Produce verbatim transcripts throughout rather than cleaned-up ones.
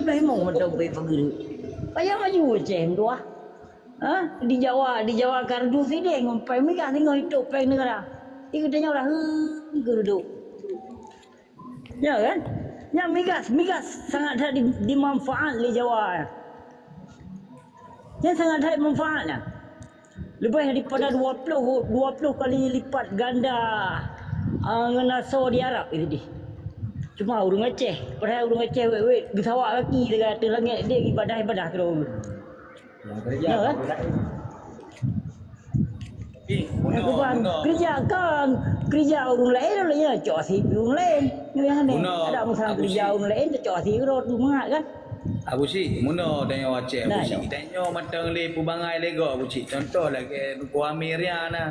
Peuhimong mantong pih peugeureuek. Payah maju Aceh meutuah. Ha? Di Jawa, di Jawa Kardus sideh ngon péng migas singoh itôp péng neugara. Di geutanyoe lah heueh geureuduek. Ya kan? Nyan migas, migas sangat that di, dimanfaat lé Jawa. Nyan sangat that manfaatnya. Leubeh daripada dua ploh, dua ploh kali lipat ganda, ah, ngon asoe di Arab itu deh. Cuma ureuëng Aceh, padahai ureuëng Aceh wet-wet geusawak gaki deungon ateueh langét deh ibadah-ibadah keudroe. Ya kan? Ih, Nyang munoe, keuban, munoe. Keureuja kan, keureuja ureuëng laén, laén cok asie ureuëng laén. Nyoe nyang aneh. Munoe, ada musang Abu keureuja Syik. Ureuëng laén, cok asie uroe tu mangat kan? Abu Syik, munoe tanyoe Aceh, Abu Nah, Syik. Tanyoe mantong lé peubangai lé gob, Abu Syik. Contoh lagèe Teungku Amir nyan na.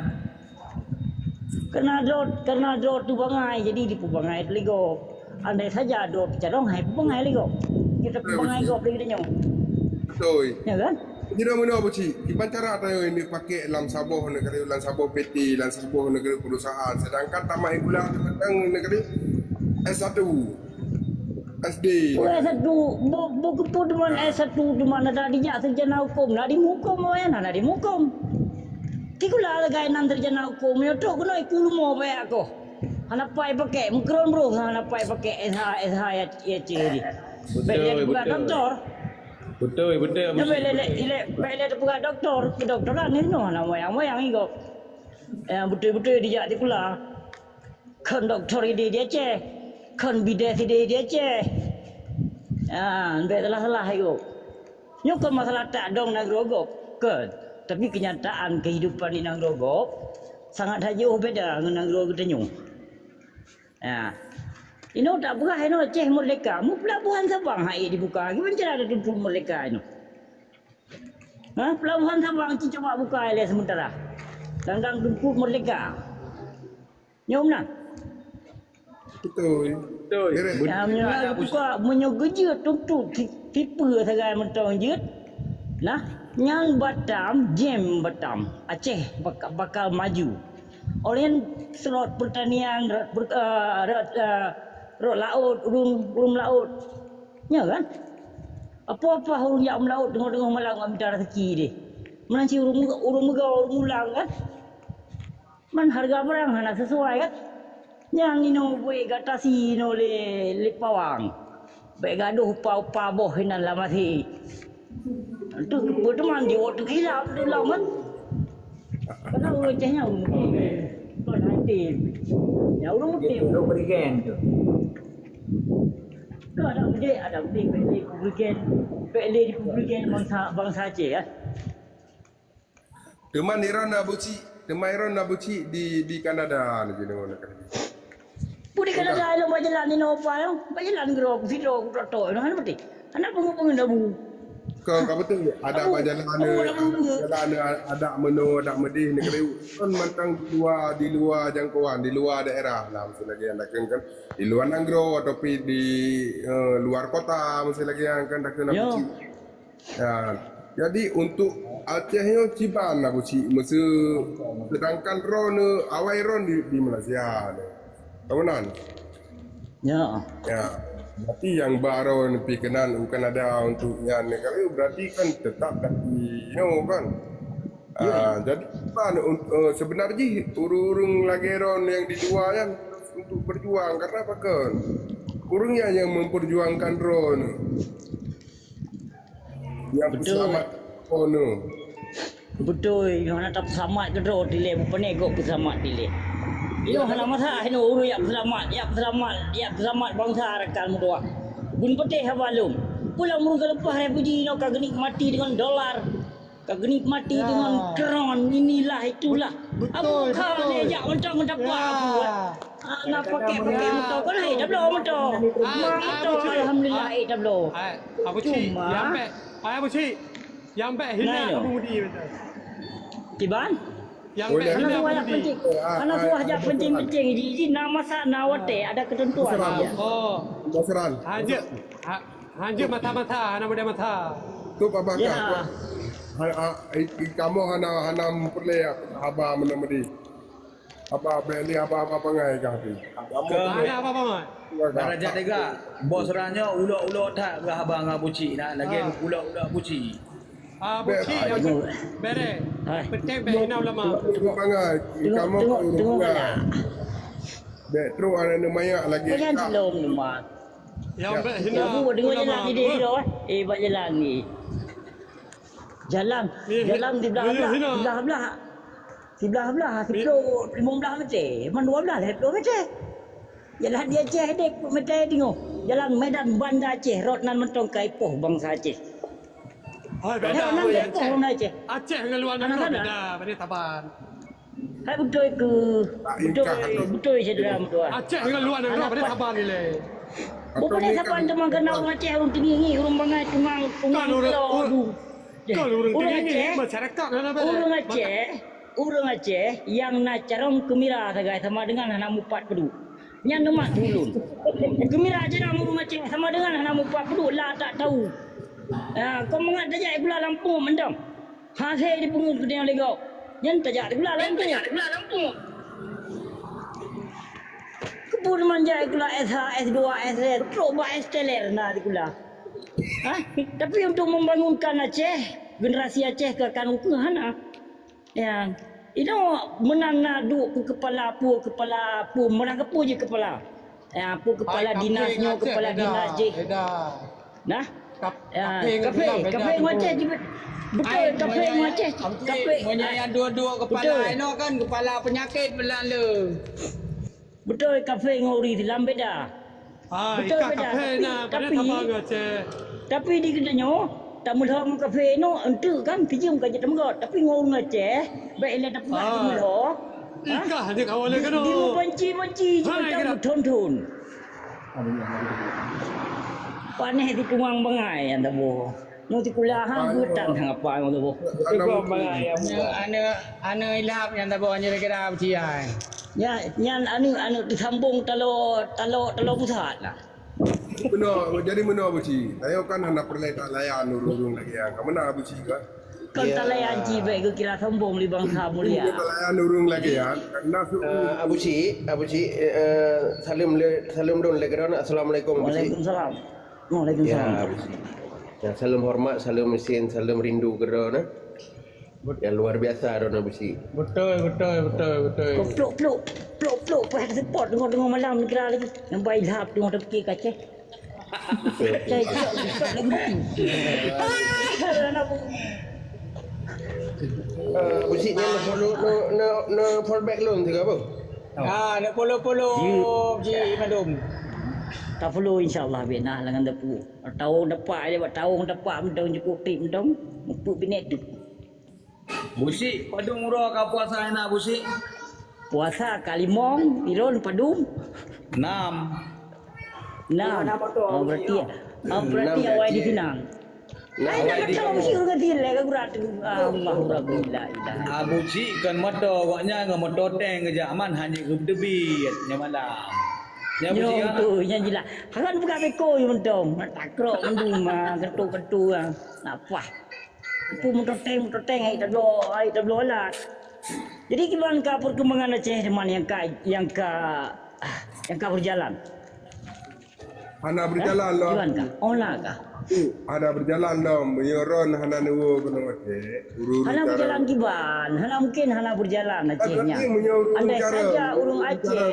Karena droe, karena droe tu bangai, jadi dipeubangai lé gob. Andai saja droe teucadong, hai peubangai lé gob. Kita peubangai gob lé geutanyoe. Betul. Ya kan? Jadi dah mana, Abu Cik? Kiban cara tanyoe ini pakai lam saboh negeri, lam saboh P T, lam saboh negeri perusahaan. Sedangkan tamat sekolah tentang negeri S satu, S D. Oh, S satu, bu, bu keupeu teuma S satu teuma na dijak sarjana hukum, na dihukum awaknyan, na dihukum. Sikula lagèe nan sarjana hukum, nyoe trok keunoe iku leumo bak aku. Hana pai pakai, meukeurong broh hana pai pakai S H, S H ya, ya, C. Betul, bèk lé bukan betul. Doktor. Betul, betul, Abu Cik, betul. Bèk lé, lé, bèk lé bukan doktor, kedoktoran ni noh, hana wayang-wayang iko. Ya, betul-betul dijak sikula. Kon doktor idéh di Aceh, kon bides idéh di Aceh. Ah, bèk salah-salah iko. Nyoe kon masalah tak dong nanggroe gob, kon. Tapi kenyataan kehidupan di nanggroe gob sangat that jiôh beda ngon nanggroe geutanyoe. Ah. Inoe tak peugah inoe Aceh merdeka. Mu pelabuhan Sabang hai dibuka. Gimana cara ada tutup merdeka inoe? Ha, pelabuhan Sabang cit cuba buka ilèe sementara. Ganggang teungku merdeka. Nyoe meunan. Betul. Betul. Betul. Ya, meunyoe buka, meunyoe geujeuet tuntu ti-, tipe sagai mantong jeuet. Nah, nyang Batam, jem Batam. Aceh baka-, bakal maju. Oleh slot pertanian, rot, per-, eh, rot, eh, rot laôt, ureueng, ureueng laôt. Nyo kan? Apa-apa ureueng jak meulaôt teungoh-teungoh malam ngon mita raseuki deh. Meunan cit ureueng meuga-, ureueng meuga, ureueng ulang kan? Man hareuga barang hana sisuai kan? Nyang inoe buet gata si inoe lé, lé pawang. Bèk gadôh upa-upa boh inan lam até. Teuk beuteuman jiwoe teuk ilap di lom kan? Karena ureueng Aceh nyan ureueng mutim. Kon hana mutim. Ya ureueng mutim. Ureueng berigen tu. Tu ada mudik, ada mudik, bèk lé kuberigen, bèk lé kuberigen bangsa, bangsa Aceh ya. Teuma Iron na bucik, teuma Iron na bucik di, di Kanada ni jeuneuh nak kata. Pu di Kanada inoe bak jalan inoe apa ya? Bak jalan gero, sidroe ku toto, hana beutôi. Hana peungeut-peungeut dabu. Ka, ka beutôi. Ada bak jalan, ada jalan, ada meunoe, ada meudeh negeri. Kan mantong di luar, di luar jangkauan, di luar daerah lah mesti lagi yang kan. Di luar nanggroe atau pi di, eh, luar kota mesti lagi yang kan dak kena bucik. Ya, jadi untuk Aceh nyoe kiban lah bucik, meusu-, sedangkan droeneuh awai droeneuh di, di Malaysia nyoe. Ka meunan? Ya. Ya. Berarti nyang ba droeneuh pi keunan u Kanada untuk nyan negara, berarti kan tetap dak di nyoe kan? Ya. Ah, jadi kiban un-, eh, sebenar jih ureueng-ureueng lagèe droeneuh nyang di luar nyan untuk berjuang karena apa kan? Ureueng nyan nyang memperjuangkan droeneuh. Nyang beutôi. Peuseulamat droeneuh. Beutôi, nyoe hana tapeuseulamat keudroe dilèe, bupanèk gob peuseulamat dilèe. Nyoe hana masalah, nyoe ureueng jak peuseulamat, jak peuseulamat, jak peuseulamat bansa rakan meutuah. Bun peutéh haba lom. Pulang ureueng ka leupah refugee nyoe ka geunikmati deungon dolar. Ka geunikmati deungon kron, inilah, itulah. Abu kha lé jak mantong ngon tapak abu, eh. Ah, na pakai-pakai moto, kon hai tabloe moto. Ma moto, alhamdulillah, hai tabloe. Hai, Abu Cik, nyang bèk, hai, Abu Cik, nyang bèk hina pengemudi beutôi. Kiban? Nyang bèk hina pengemudi. Hana suah jak pencing-pencing, ji, ji, na masa, na watèe, ada ketentuan. Oh. Hanjeuet, ha-, hanjeuet masa-masa, hana mudah masa. Tu babah ka. Ha, ha, i, i, kamoe hana, hana meupeureulee haba meunan meudeh. Haba bèk lé haba-haba bangai kah pih. Haba Keu meutuah. Hana haba bangai. Dara jak dega. Bos ranyoe ulok-ulok that keu haba ngon Abu Cik, nak lagèe ulok-ulok Abu Cik. Ah, Abu Cik nyang bereh. Hai. Penting bèk hina ulama. Tengok, tengok, tengok, tengok, tengok. Bèk trok aneuk manyak lagi. Jangan belum, Mak. Nyang bèk hina ulama. Dengar jalan ni dia, dia, eh. Eh, bak jalan ni. Jalan, jalan di belah-belah, di belah-belah. Di belah-belah, sepuluh, lima belas meter. Man dua belas, sepuluh meter. Jalan di Aceh deh, meter tengok. Jalan Medan Banda Aceh, rot nan mantong ka ipoh bansa Aceh. Hai, beda. Rot nan ka ipoh bansa Aceh. Aceh ngon luwa nanggroe beda, beda saban. Hai, beutôi keu, beutôi, beutôi syedara meutuah. Aceh ngon luwa nanggroe beda saban ilèe. Bukan beda saban teuma keunan ureueng Aceh, ureueng Teungieng, ureueng bangai, tungang, tungang. Kan ureueng, ureueng, kan ureueng Teungieng, masyarakat hana beda. Ureueng Aceh, ureueng Aceh nyang na carông keumira sagai sama dengan hana mupat peuduek. Nyan neumat ulôn. Keumira carông ureueng Aceh sama dengan hana mupat peuduek, la tak tahu. Ah, kon mangat tajak sikula lampôh mantong. Hase jipeungeut keu tanyoe lé gob. Nyan tajak sikula lampôh. Keupeue teuma jak sikula S H, S dua, S tiga, trok bak S teler na sikula. Hah? Tapi untuk membangunkan Aceh, generasi Aceh keu akan ukeue hana. Ya, inoe meunan na duek keu kepala peue, kepala peue, meunan keupeue jih kepala. Ya, peue kepala dinas nyoe, kepala dinas jih. Nah, kafe, kafe ngon Aceh jih. Beutôi, kafe ngon Aceh. Kafe. Meunyoe nyang duek-duek kepala inoe kan kepala penyakit beulale. Beutôi, kafe ngon ureueng Islam beda. Ah, beutôi, beda. Tapi, tapi, tapi di geutanyoe, tameulhô ngon kafe nyoe, enteuk kan, sijeuem ka jeuet tameugot. Tapi ngon ureueng Aceh, bèk ilèe tapeugah tameulhô. Ikah di kawan lé keunoe. Di, di meubanci-banci, hai, jeuet tameuthon-thon. Panéh situmang bangai nyang taboh. Nyoe sikula ha geutan hana apa ngon tuboh. Aneuk, aneuk, aneuk ilap nyang taboh nyoe kira beuciai. Nya, nyan aneuk, aneuk teusambong talo, talo, talo pusat lah. Meunoe, jadi meunoe Abu Cik. Tanyoe kan hana peureulèe talayan ureueng-ureueng lagèe nyan. Ka meunan Abu Cik kan? Kon talayan cit bèk geukira sombong lé bansa mulia. Talayan ureueng lagèe nyan. Karena su- Eh, Abu Cik, Abu Cik, eh, saleuem lé, saleuem lôn lé keudroe. Assalamualaikum, Abu Cik. Waalaikumsalam. Waalaikumsalam. Ya, Abu Cik. Ya, saleuem hormat, saleuem meusén, saleuem rindu keudroe na. Ya, luar biasa droeneuh Abu Cik. Beutôi, beutôi, beutôi, beutôi. Pluk, pluk, pluk, pluk, payah support teungoh-teungoh malam kira lagi. Nyang bai lhap teungoh tapike kaceh. Cai cok, cok lagu tu. Eh, Abu Cik nyan na follow, na, na, na follow back lôn sigoe, Abu? Ah, nak follow-follow Cik Madum. Ta follow insya-Allah bina lah ngon teupeu. Taun dapat aja bak taun dapat mantong cukup trip mantong. Mupuk binéh tu. Busik, padum uroe ka puasa hana Busik? Puasa ka limong, ilôn padum. Enam. Enam. Oh, berarti, oh, berarti awai di Pinang. Nah, awai di Pinang. Busik ureueng kecil, lé, ka gurat tu. Allahu Rabbi, la ilaha. Ah, Busik kan moto, awaknyan ngon moto tank geujak man hana geuteubiet nyan malam. Nyan Busik, ah. Nyoe tu, nyan jilah. Hangat buka beko, nyoe mantong. Takrok mandum, ah, ketu-ketu, ah. Lapah. Peue meutoténg-meutoténg hai tabloe, hai tabloe alat. Jadi kiban ka perkembangan Aceh teuma nyang ka, nyang ka, ah, nyang ka berjalan? Hana berjalan lom. Kiban ka? Olah ka? Hana berjalan lom. Meunyoe droen hana neuwoe keunoe Aceh, ureueng hana berjalan kiban, hana mungkin hana berjalan Aceh nyan. Andai saja ureueng Aceh.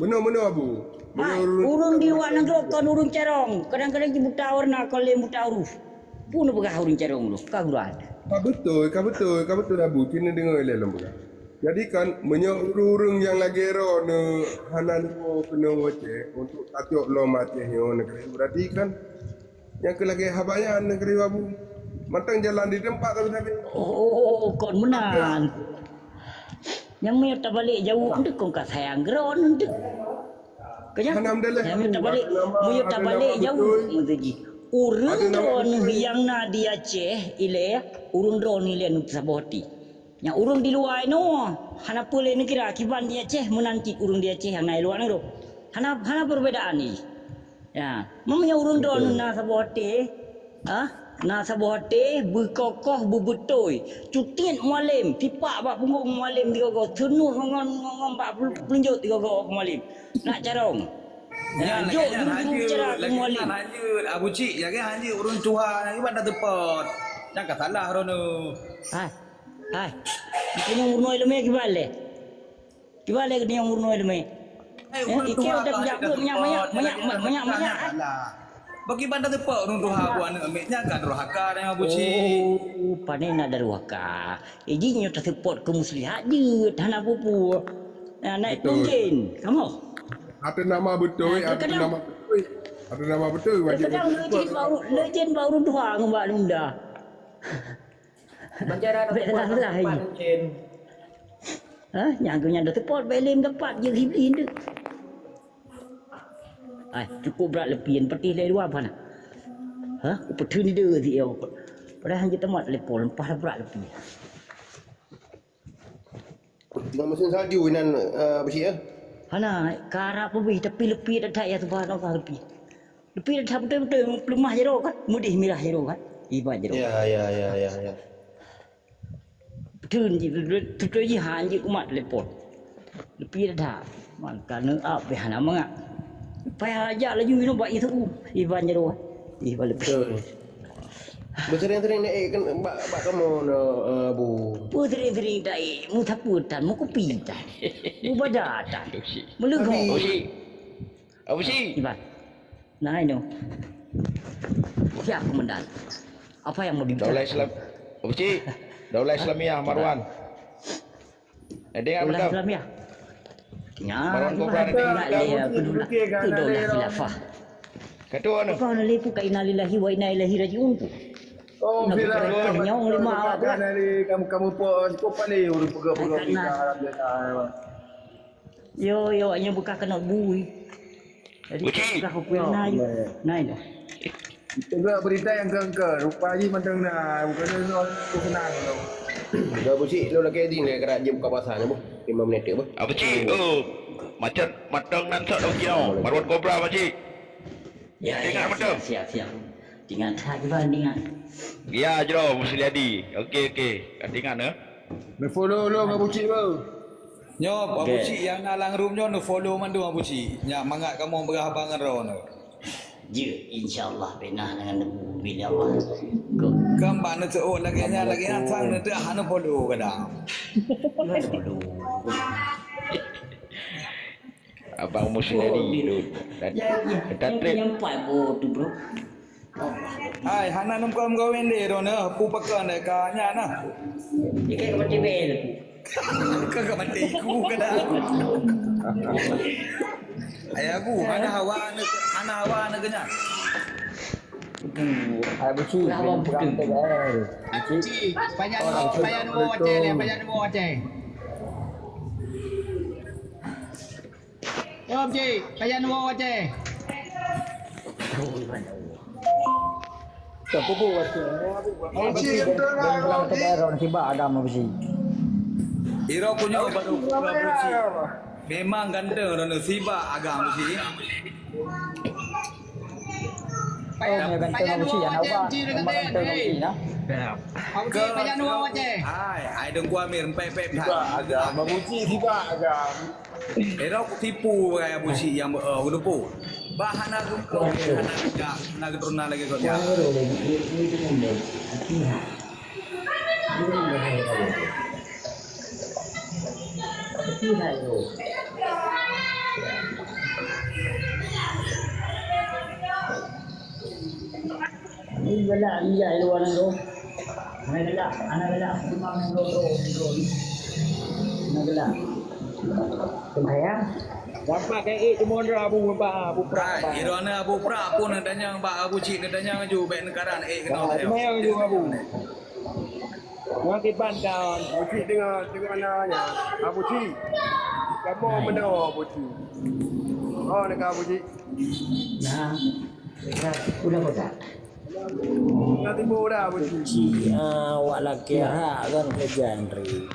Meunoe-meunoe, Abu. Hai, ureueng di luwa nanggroe kon ureueng carông. Kadang-kadang jibuta warna, kon lé buta huruf. Peue neupeugah ureueng carông tu? Ka gurat. Ka beutôi, ka beutôi, ka beutôi, Abu. Cit neudeungoe ilèe lôn peugah. Jadi kan, meunyoe ureueng-ureueng nyang lagèe droeneuh hana neuwoe keunoe Aceh untuk tacok lom Aceh nyoe neugeri, berarti kan nyang keu lagèe haba nyan neugeri, Abu. Mantong jalan di teumpat sabe-sabe. Oh, kon meunan. Nyang meunyoe tabalek jaweueb, ndeuk kon ka sayang droeneuh ndeuk. Ka nyan? Alhamdulillah. Nyang meunyoe tabalek, meunyoe tabalek jaweueb, maksud jih. Ureueng droeneuh nyang na di Aceh ilèe, ureueng droeneuh ilèe saboh até. Nyang ureueng di luwa inoe, hana peue lé neukira, kiban di Aceh meunan cit ureueng di Aceh nyang na i luwa nanggroe. Hana, hana perbedaan jih. Ya, meunyoe ureueng droeneuh na saboh até, ah, Na saboh até beukokoh beubeutôi. Cutiet Mualem, tipak bak punggong Mualem tigogo, seunut ngon, ngon, ngon bak peulunjot tigogo Mualem. Nak carông. Nyan, jok lagèe nyan juru-juru hanjeuet, bicara lagèe Mualem. Nyan hanjeuet, Abu Cik, lagèe hanjeuet ureueng tuha, nyan iban dah teupot. Nyan ka salah droeneuh. Hai. Hai. Keuneuk ureueng leumé kiban lé. Kiban lé keuneuk ureueng leumé. Eh, ureueng tuha udah ka jak hanjeuet beuet, minyak, minyak, teupot, minyak, lagèe minyak, minyak, minyak, kan? Salah. Bagi banda teupot ureueng tuha buah aneuk miet nyan ka durhaka nyan, Abu Cik. Oh, pane na durhaka. Eh, jih nyoe taseupôt keu muslihat jeuet, hana peue-peue. Nah, naik. Betul. Mungkin, kamoe. Ateueh nama beutôi, eh, ateueh nama beutôi. Ateueh nama beutôi, wajéb. Kadang-kadang leucin baru, leucin baru dua ngon bak nunda. Bèk salah-salah lagi. Ha, nyang keu nyan dah teupôt, bèk lé meudapat, jeuet Iblis tu. Ai, cukup brat leupie, patéh lé dua bana. Ha, peuteun ide di yo. Padahal hana tamat leupie, leupah brat leupie. Tengah musim salju inan, eh, beusi, eh? Hana, karap leubeh, tapi leupie that-that ya, subhanallah, leupie. Leupie that beutôi-beutôi, peuleumah jaroe kan, meudeh mirah jaroe kan, iban jaroe. Ya, ya, ya, ya, ya. Peuteun jih, tutoe jih han jeuet kumat telepon. Leupie that-that, maka neuap pih hana mangat. Payah jak laju inoe bak YouTube, iban jaroe, iban leupie. Betul. Beusering-sering naik ke, bak, bak kamoe, eh, Bu. Beusering-sering naik, meusapeue tan, meukupi tan, meubaca tan, meuleugok. Abu Cik. Abu Cik. Iban. Nah, inoe. Siap, Komandan. Apa yang mau dibicara? Daulah Islam. Abu Cik. Daulah Islamiyah, Marwan. Eh, dengar betul. Daulah Islamiyah. Nya, Marwan Kobra, itu dengar, dengar. Daulah, itu daulah khilafah. Kata mana? Apa hana lé pun ka innalillahi wa inna ilaihi raji'un tu. Oh, nak bicara nyong lima awak tu. Kamu, kamu pun, kau pandai urus pegang-pegang kita, alhamdulillah. Yo, yo, awak nyan beukah keunoe bui. Jadi, Abu Cik. Beukah kupeue na, yo. Nah, inoe. Peugah berita nyang keu-keu, rupa jih mantong na, bukan nyoe, tu senang tu. Dah Abu Cik, lo lagèe ding, lagèe gerak jeuet buka puasa ni, Bu. Lima minit, Bu. Abu Cik, oh, macam mantong nan sok Abu Cik, oh. Marwan Kobra, Abu Cik. Ya, ya, siap, siap, siap. Ingat that, Iban, ingat. Ya, Jero, Musliadi. Okey, okey. Ka ingat, eh? Neufollow lôn Abu Cik, bro. Nyoe, Abu Cik nyang na lam room nyoe, neufollow mandum Abu Cik. Nyak mangat kamoe peugah haba ngon droeneuh. Jeuet, insya Allah, pih na ngon neubri lé Allah. Kan bak neuseuôt lagèe nyan, lagèe nyan, sang neuteuah hana follow kadang. Hana follow. Abang Musnadi tu. Ya, ya. Nyang empat boh tu, bro. Hai, hana neumeukawen-kawen deh, droeneuh. Pu pakon deh ka nyan nah. Ikai ka mati bel. Ka, ka mati iku ka dah. Hai, Abu, hana hawa aneuk, hana hawa aneuk nyan. Hai, Abu Cik, Abu Cik, payah nunggu Aceh leh, payah nunggu Aceh. Yo, Cik, payah nunggu Aceh. Iro kunyok baru, baru sih. Memang ganteng, Ronald, sibak agam sih. Oh, payah, payah nunggu Aceh, Cik, dekat Aceh. Abu Cik, payah nunggu Aceh. Hai, hai, Teungku Amir, empek-empek. Sibak agam, Abu Cik, sibak agam. Ero kutipu bagai Abu Cik nyang, eh, kutipu. Bah hana geupeue, hana geupeue, hana geuturonan lagèe gobnyan. Ini galak, ini galak, luar nanggroe. Hana galak, hana galak, cuma nanggroe, nanggroe ni. Hana galak. Sembahyang. Gampang kan, eh, cuma nanggroe Abu, gampang, Abu Prak. Hai, iro na Abu Prak pun neutanyong bak Abu Cik, neutanyong ju, bèk neukaran, eh, keunoe. Ah, tanyong ju, Abu. Ngon kiban kawan. Abu Cik deungoe, deungoe na nyan. Abu Cik. Kamoe meunoe, Abu Cik. Oh, deungoe, Abu Cik. Nah. Udah bodak. Nggak timbul dah, Abu Cik. Cik, ah, awak laki hak kan kerja, Andri.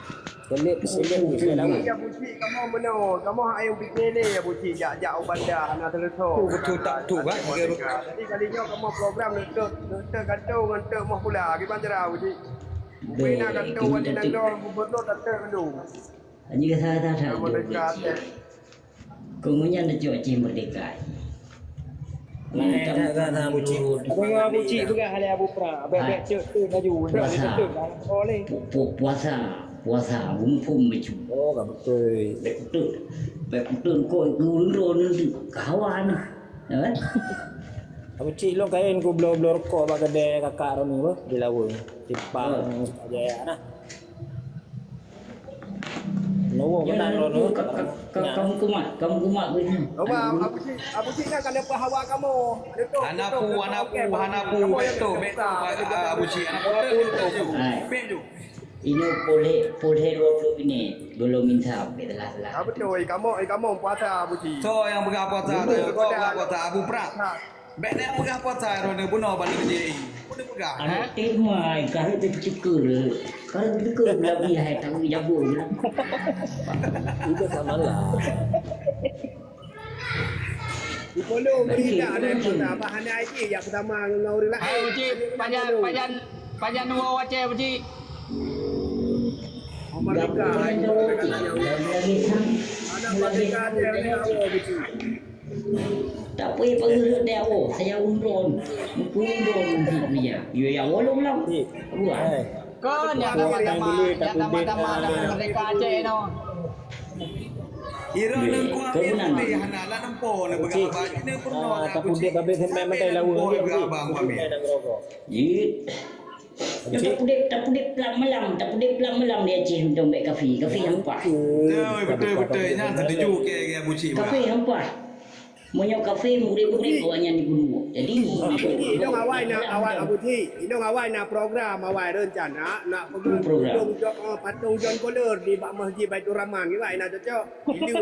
Selip, selip, selip. Ya, Abu Cik, kamoe meunoe. Kamoe hana pike lé, ya, Abu Cik. Jak, jak u banda, hana seuleusoe. Tu betul tak? Tu, kan? Jadi, kali nyoe kamoe program neutôp, neutôp kantô ngon tôp moh pula. Kiban cara, Abu Cik? Ubé na kantô wali nanggroe, gubernur, tak tôp dulu. Hanya kata-kata. Kamoe dekat, ya. Keu ngon nyan teucok Aceh merdeka. Mantap. Eh, tak, tak, tak, Abu Cik. Abu, Abu Cik peugah lé Abu Pra. Bèk, bèk cok tu laju. Puasa. Pu-, pu-, puasa. Puasa. Bumpum bacut. Oh, ka beutôi. Bèk kutut. Bèk kutut kok ureueng droeneuh tu. Kawan. Ya kan? Abu Cik, lôn kayém kubloe-bloe rukok bak keudè kakak droeneuh, di Laweueng. Simpang Jaya nah. Nowo menang lo, no. Ka, ka, ka, kamu kumat, kamu kumat ke ni? Coba, Abu Cik, Abu Cik nak kena peuhawa kamu. Hana pu, hana pu, hana pu, betul, betul, Abu Cik, hana pu, betul, betul, betul. Hai. Betul. Ini boleh, boleh dua puluh menit, belum insaf, betul lah, lah. Ah, betul, eh, kamu, eh, kamu puasa, Abu Cik. So, yang pegang puasa, so, yang pegang puasa, Abu Prak. Bèk na peugah puasa droeneuh bunoe bak lôn jih. Bunoe peugah. Aneuk teuh mai, ka reuet teuceukeu. Ka reuet teuceukeu, beulabi hai tanggong jabôi. Itu sama lah. Di Polo meurinda ada puasa, bah hana aje jak beusama ngon ureueng laén. Hai, Abu Cik, pajan, pajan, pajan woe u Aceh, Abu Cik. Merdeka, merdeka, merdeka. Ada merdeka, ada merdeka, Abu Cik. Tapi pengurus dia, oh, saya undon. Mupu undon untuk dia. Ya, ya, walau lah. Wah. Kon nyang tamah-tamah, nyang tamah-tamah merdeka Aceh no. Ira nang kuah putih hana lah nempo na peugah abang. Ini pernah aku cik. Tapi dia babet sampai mata lawa dia. Abang kami. Jit. Tapudek, tapudek pelan malam, tapudek pelan malam di Aceh untuk bek kafe, kafe hampa. Ya, betul, betul. Nyan setuju ke, ke Abu Cik. Kafe hampa. Meunyoe kafe murid-murid awak nyan dibunuh. Jadi, Abu Cik, inong awai na, awai Abu Cik, inong awai na program, awai rencana nak peugah patung John Kohler di bak Masjid Baiturrahman, kiban na cocok. Bila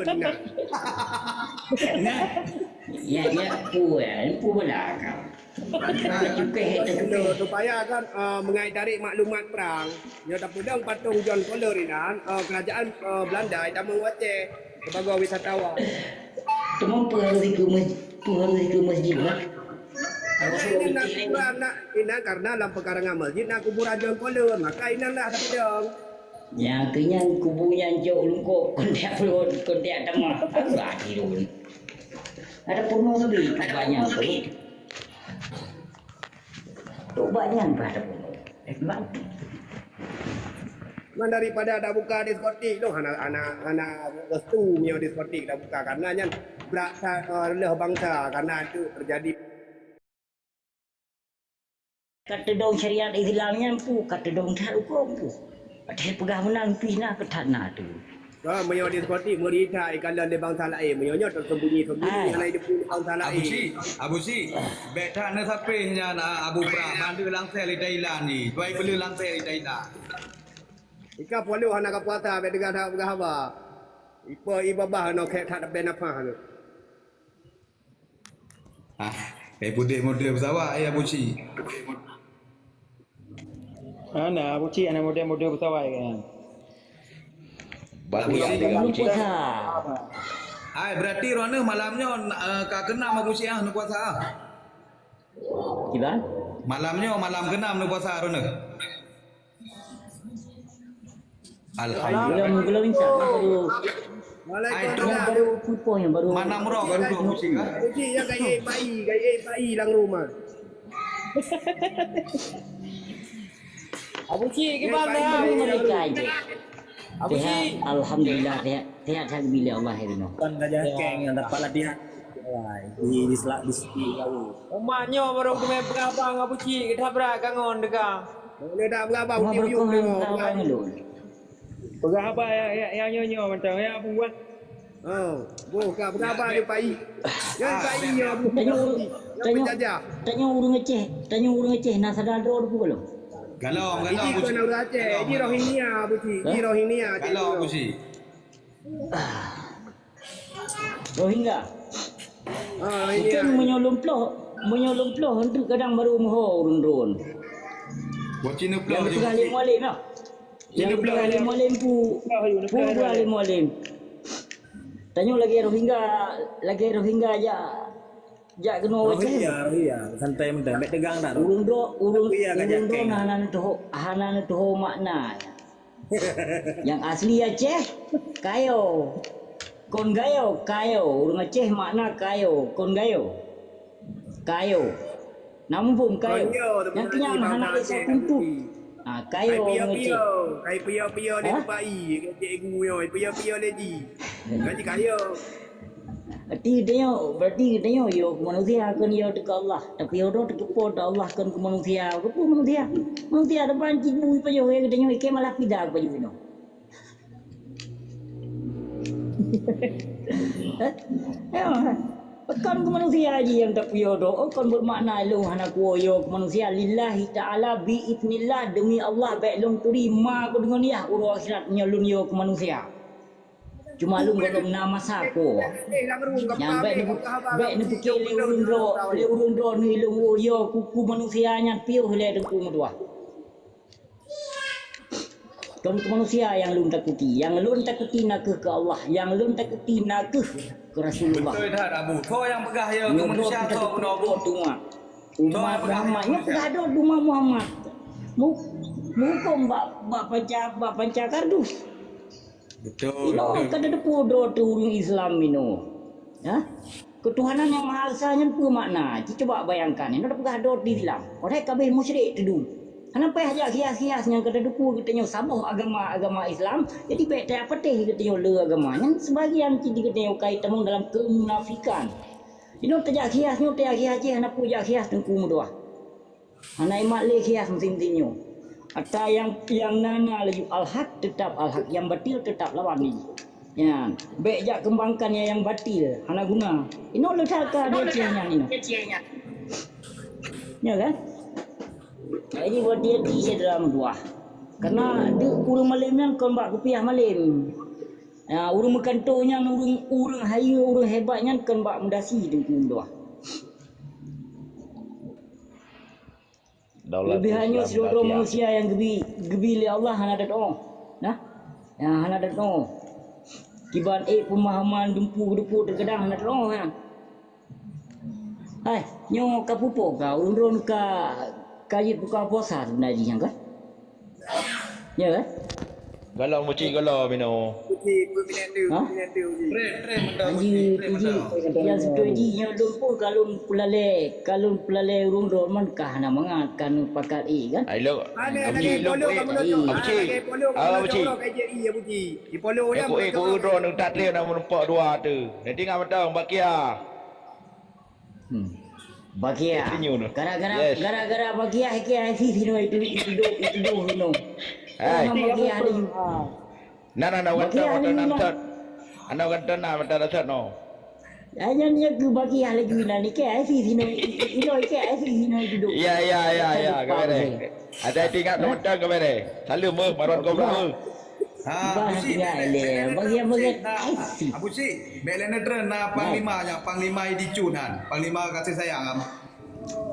na. Ya, ya, pu ya, pu belakang. Supaya kan, eh, mengai tarik maklumat perang, nyoe tapeudong patung John Kohler inan, eh, kerajaan, eh, Belanda itamong u Aceh sebagai wisatawan. Teuma peue harus ikeu mas-, peue harus ikeu masjid lah? Karena ini nak, nak, inan karena lam pekarangan masjid na kuburan John Kohler, maka inan lah tapeudong. Nyang keu nyan kubu nyan jok lungkok kontak pulon, kontak tamah. Apa lagi lôn? Ada peunoh sabe banyak tu. Tobat nyan pah tabunoe. Eh, bang. Man daripada dak buka diskotik tu hana, hana, hana restu nyoe diskotik dak buka karena nyan brat sa-, eh, reuloh bansa karena tu terjadi. Ka teudong syariat Islam nyan pu, ka teudong that huköm pu. Watèe peugah meunan pih na keu that na tu. Ka meunyoe diskotik meuri that ikalon lé bansa laén, meunyoe nyoe teusembunyi-sembunyi hana ideupeu lé bansa laén. Abu Cik, Abu Cik, bèk that neusapéh nyan, a, Abu Prak, ban lheueh langsèe lé Thailand ni. Tuai peulheueh langsèe lé Thailand. Ika puluh hana ka puasa, bèk teuga that peugah haba. Ipe i babah nyoe khèk that leubeh nafah nyoe. Ah, eh, pudek model pesawat, eh, Abu Cik. Ana, Abu Cik, ana model-model pesawat kan. Bagus, Abu Cik. Belum puasa. Hai, berarti Rona malam nyoe, eh, ka keenam Abu Cik, ah, neupuasa, ah. Kiban? Malam nyoe, malam keenam neupuasa, Rona. Alhamdulillah. Belum, belum insya Allah, baru, Waalaikumsalam. Baru pukul yang baru. Mana murah baru dua musim, kan? Uji yang gaya bayi, gaya bayi dalam rumah. Abu Cik, gimana? Bayi mereka aja. Abu Cik. Alhamdulillah, sehat, sehat, alhamdulillah, Allah ya. Bukan gajah keng yang dapat latihan. Wah, di, di selak, di sepi kau. Umat nyoe baru keume peugah bang Abu Cik, kita berat kangon deka. Boleh dak peugah bang, Uji Uyuk nyoe. Peugah haba ya, ya, ya, nyoe, nyoe mantong, ya, Abu, eh. Oh, boh, ka peugah haba di pai. Nyan pai nyoe, Abu. Tanyoe, tanyoe, tanyoe ureueng Aceh, tanyoe ureueng Aceh na sadar droe tu belum? Galom, galom, Abu Cik. Ini bukan ureueng Aceh, ini Rohingya, Abu Cik. Ini Rohingya. Galom, Abu Cik. Rohingya. Ah, Rohingya. Mungkin meunyoe lôn ploh, meunyoe lôn ploh, untuk kadang baru meuho ureueng droen. Buat Cina ploh. Yang peugah lé Mualem lah. Nyang peugah lé Mualem pu, pu peugah lé Mualem. Tanyoe lagèe Rohingya, lagèe Rohingya jak, jak keunoe Aceh. Rohingya, Rohingya. Santai mantong, bèk tegang dah. Ureueng droe, ureueng, ureueng droe hana neutuho, hana neutuho makna. Nyang asli Aceh, kayo. Kon gayo, kayo. Ureueng Aceh makna kayo, kon gayo. Kayo. Na muphom kayo. Nyang keunyan hana lé soe kuntup. Ah, kayo ureueng Aceh. Kai piyo-piyo lé tupai, kecek guyô, piyo-piyo lé ji. Gaji kayo. Berarti geutanyoe, berarti geutanyoe yo keu manusia kon yo teuh keu Allah. Tapi yo droe teuh keu Po teuh Allah kon keu manusia. Keu peue manusia? Manusia depan cit bui pajoh ya geutanyoe iké malah pida pajoh inoe. Eh, ya, kon keu manusia ji nyang tapuyo do, oh, kon bermakna lôn hana kuwoyo keu manusia. Lillahi ta'ala bi idznillah, demi Allah bèk lôn turi ma ku deungon yah uroe akhirat nyoe lôn yo keu manusia. Cuma lôn gohlom na masa ko. Nyang bèk neupeu-, bèk neupike lé ureueng droe, lé ureueng droe nui lôn woe yo kuku manusia nyan piôh lé teungku meutuah. Kon keu manusia nyang lôn takuti, nyang lôn takuti na kheueh keu Allah, nyang lôn takuti na kheueh keu Rasulullah. Beutôi that, Abu. Soe nyang peugah ya keu manusia soe bunoe, Abu? Umat Muhammad, nyoe peugah dot umat Muhammad. Mu-, muhukôm bak, bak panca, bak panca kardus. Betul. Inoe ka tateupeue droe teuh ureueng Islam inoe. Ha? Keutuhanan Yang Maha Esa nyan peue makna? Ci cuba bayangkan, inoe tapeugah droe teuh Islam. Padahai ka abéh musyrik teudum. Hana payah jak hias-hias nyang ka tateupeue geutanyoe saboh agama, agama Islam. Jadi bèk tapatéh geutanyoe le agama. Nyan sebagian cit geutanyoe ka jitamong dalam keumunafikan. Inoe tajak hias, nyoe tajak hias jih hana peue jak hias teungku meutuah. Hana imat lé hias meusén-meusén nyoe. Ata nyang, nyang na, na laju al-haq tetap al-haq, nyang batil tetap lawan lé jih. Nyan, bèk jak keumbangkan nyang, nyang batil, hana guna. Inoe le that ka di Aceh nyan inoe. Ya kan? Jadi berhati-hati syedara meutuah. Karena deuek ureueng malém nyan kon bak kupiah malém. Ya, ureueng meukanto nyan ureueng, ureueng hayeue, ureueng hebat nyan kon bak meudasi teungku meutuah. Leubeh hana nyoe sidroe-droe manusia nyang geubi, geubi lé Allah hana tatu'oh. Nah, nyang hana tatu'oh. Kiban ék peumahaman dumpeue-dumpeue teugadang hana tatu'oh nyan. Hai, nyoe ka pupo ka, ulôn droe ka, ka jeuet buka puasa seubeuna jih nyan kan? Ya kan? Galom Abucik, galom inoe. Abucik, peue pinatu, ha? Peue pinatu, Abucik. Trem, trem, mantap, Abucik, trem, mantap. Nyang seutôi jih nyoe lôn pun ka lôn peulalé, ka lôn peulalé ureueng droe man ka hana mangat, ka neupakat ék kan? Ai lôn, Abucik, lôn peuék. Abucik, ah, Abucik. Ék, ék, ureueng droe neutat lé na meureumpok dua tu. Nanti ngat mantong, bakia. Hmm. Bakia. Gara-gara, gara-gara bakia, bakia, si sinoe itu, itu, itu, itu, sinoe. Hai. Nama bakia ni? Na, na, na, bakia ni, na. Ana gata na mata dasar no. Hanya ni aku bakia lagi na ni ke, si sinoe, ino ke, si sinoe itu. Ya, ya, ya, ya, kamera. Ada tingkat teman-teman kamera. Salam, eh, Marwan Kobra, eh. Ha, Abucik, bèk lé, bèk lé, bagi, bagi. Abucik, bèk lé neutreun na panglima nyan, panglima Idicun nyan, panglima kasih sayang.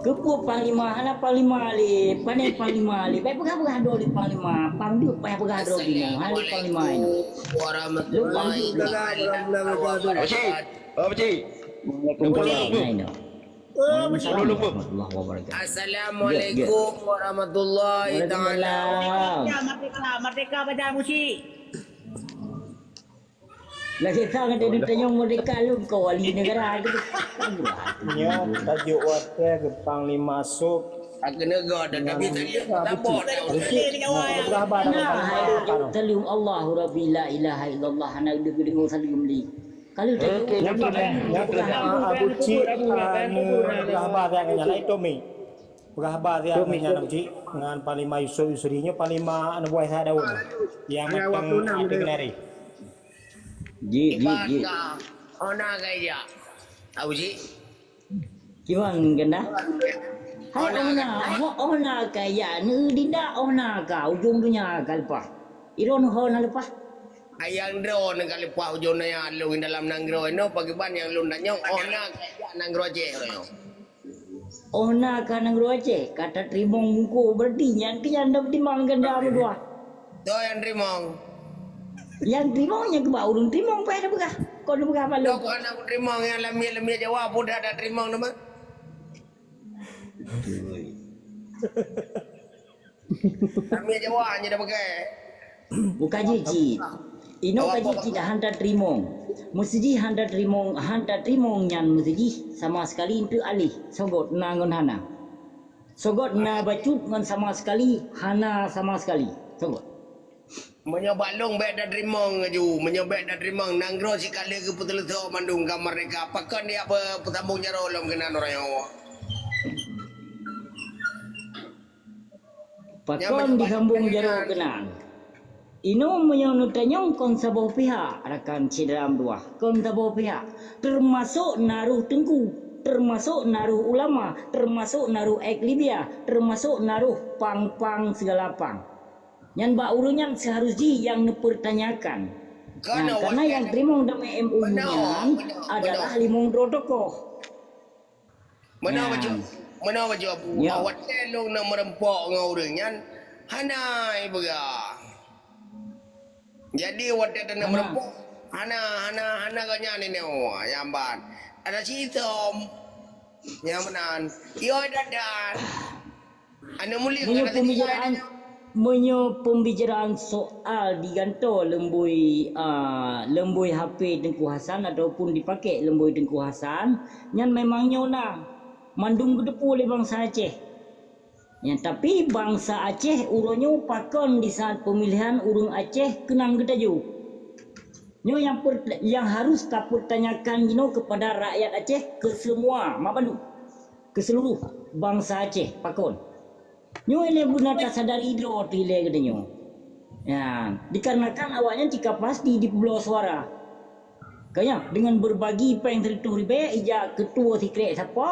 Keupeue panglima, hana panglima lé, pane panglima lé. Bèk peugah-peugah droe lé panglima, pang duek payah peugah droe binoe, hana panglima nyan. Assalamualaikum warahmatullahi wabarakatuh. Abucik, Abucik. Waalaikumsalam. Assalamualaikum warahmatullahi taala wabarakatuh. Waalaikumsalam. Merdeka, merdeka, merdeka, Abucik. Lagèe ka gata neutanyong merdeka lom keu wali negara tu. Nyoe tajok watèe keu panglima sôk. Aku negara dah tapi tadi tabok dah. Abucik, peugah haba dah. Nah, hai, saleuem Allahu Rabbi la ilaha illallah, hana deungoe saleuem lé. Kalau tadi, Abucik, ah, peugah haba siat nyan, laén Tommy. Peugah haba siat nyan, Abucik, ngon Panglima Yusuf Yusri nyoe, Panglima aneuk buah Ishak Daud. Nyang mantong ada kenari. Ji, ji, ji. Iban ka, oh na ka ijak. Abucik. Kiban keunan? Hai, oh na, oh na ka ijak, neu dinda, oh na ka, ujong dunia ka leupah. Ilôn ho na leupah. Ayang droe neu ka leupah ujong dunia lôn dalam nanggroe nyoe, pakriban nyang lôn tanyong, oh na ka ijak nanggroe Aceh nyoe. Oh na ka nanggroe Aceh, ka tateurimong muko, berarti nyan keu nyan dap timang ganda meutuah. Soe nyang teurimong? Nyang teurimong nyang keubah ureuëng teurimong, peue tapeugah? Kon tapeugah bak lôn. Lôn hana kuteurimong nyang lam miet-lam miet Jawa, peue dah teurimong teuma? Lam miet Jawa hana tapeugah. Bukan jih cit. Inoe ka jih cit hana teurimong. Meusijih hana teurimong, hana teurimong nyan meusijih sama sekali eunteuk alih, sogôt na ngon hana. Sogôt na bacut ngon sama sekali, hana sama sekali. Sogôt. Meunyoe bak lôn bék tateurimong laju, meunyoe bék tateurimong, nanggroe sikalé geupeuteuleusoe mandum ka merdeka, pakon jak peu-, peusambong jaroe lom keunan uroe nyoe. Pakon disambong jaroe keunan? Inoe meunyoe neutanyong kon saboh pihak, rakan syedara meutuwah, kon saboh pihak. Teumasok na roh teungku, teumasok na roh ulama, teumasok na roh ek Libya, teumasok na roh pang-pang sigala pang. Nyan bak ureuëng nyan seuharus jih nyang neupeurtanyakan. Nah, karena nyang teurimong dalam M O U nyan adalah limong droe tokoh. Meunoe bacut, meunoe bacut. Watée lôn na meureumpok ngon ureuëng nyan, hana ipeugah. Jadi watée na meureumpok, hana, hana, hana gobnyan inoe nyang ban. Ada sitom. Nyang meunan. Yo dadan. Aneuk mulik. Meunyoe pembicaraan, meunyoe pembicaraan soal digantoe leumboi, a, leumboi H P Teungku Hasan ataupun dipakék leumboi Teungku Hasan, nyan memang nyoe na mandum geuteupeue lé bansa Aceh. Nyan, tapi bansa Aceh uroe nyoe pakon di saat pemilihan ureuëng Aceh keunang geutajoe. Nyoe nyang per-, nyang harus tapeurtanyakan jinoe kepada rakyat Aceh kesemua, mak bandum. Keu seuluruh bansa Aceh pakon. Nyoe ilée beuna tasadari droe teuh ilée geutanyoe. Ya, dikarenakan awaknyan cika pasti dipeubloe suara. Kaya dengan beubagi péng sireutoh ribée ija keutua sikrek sapo,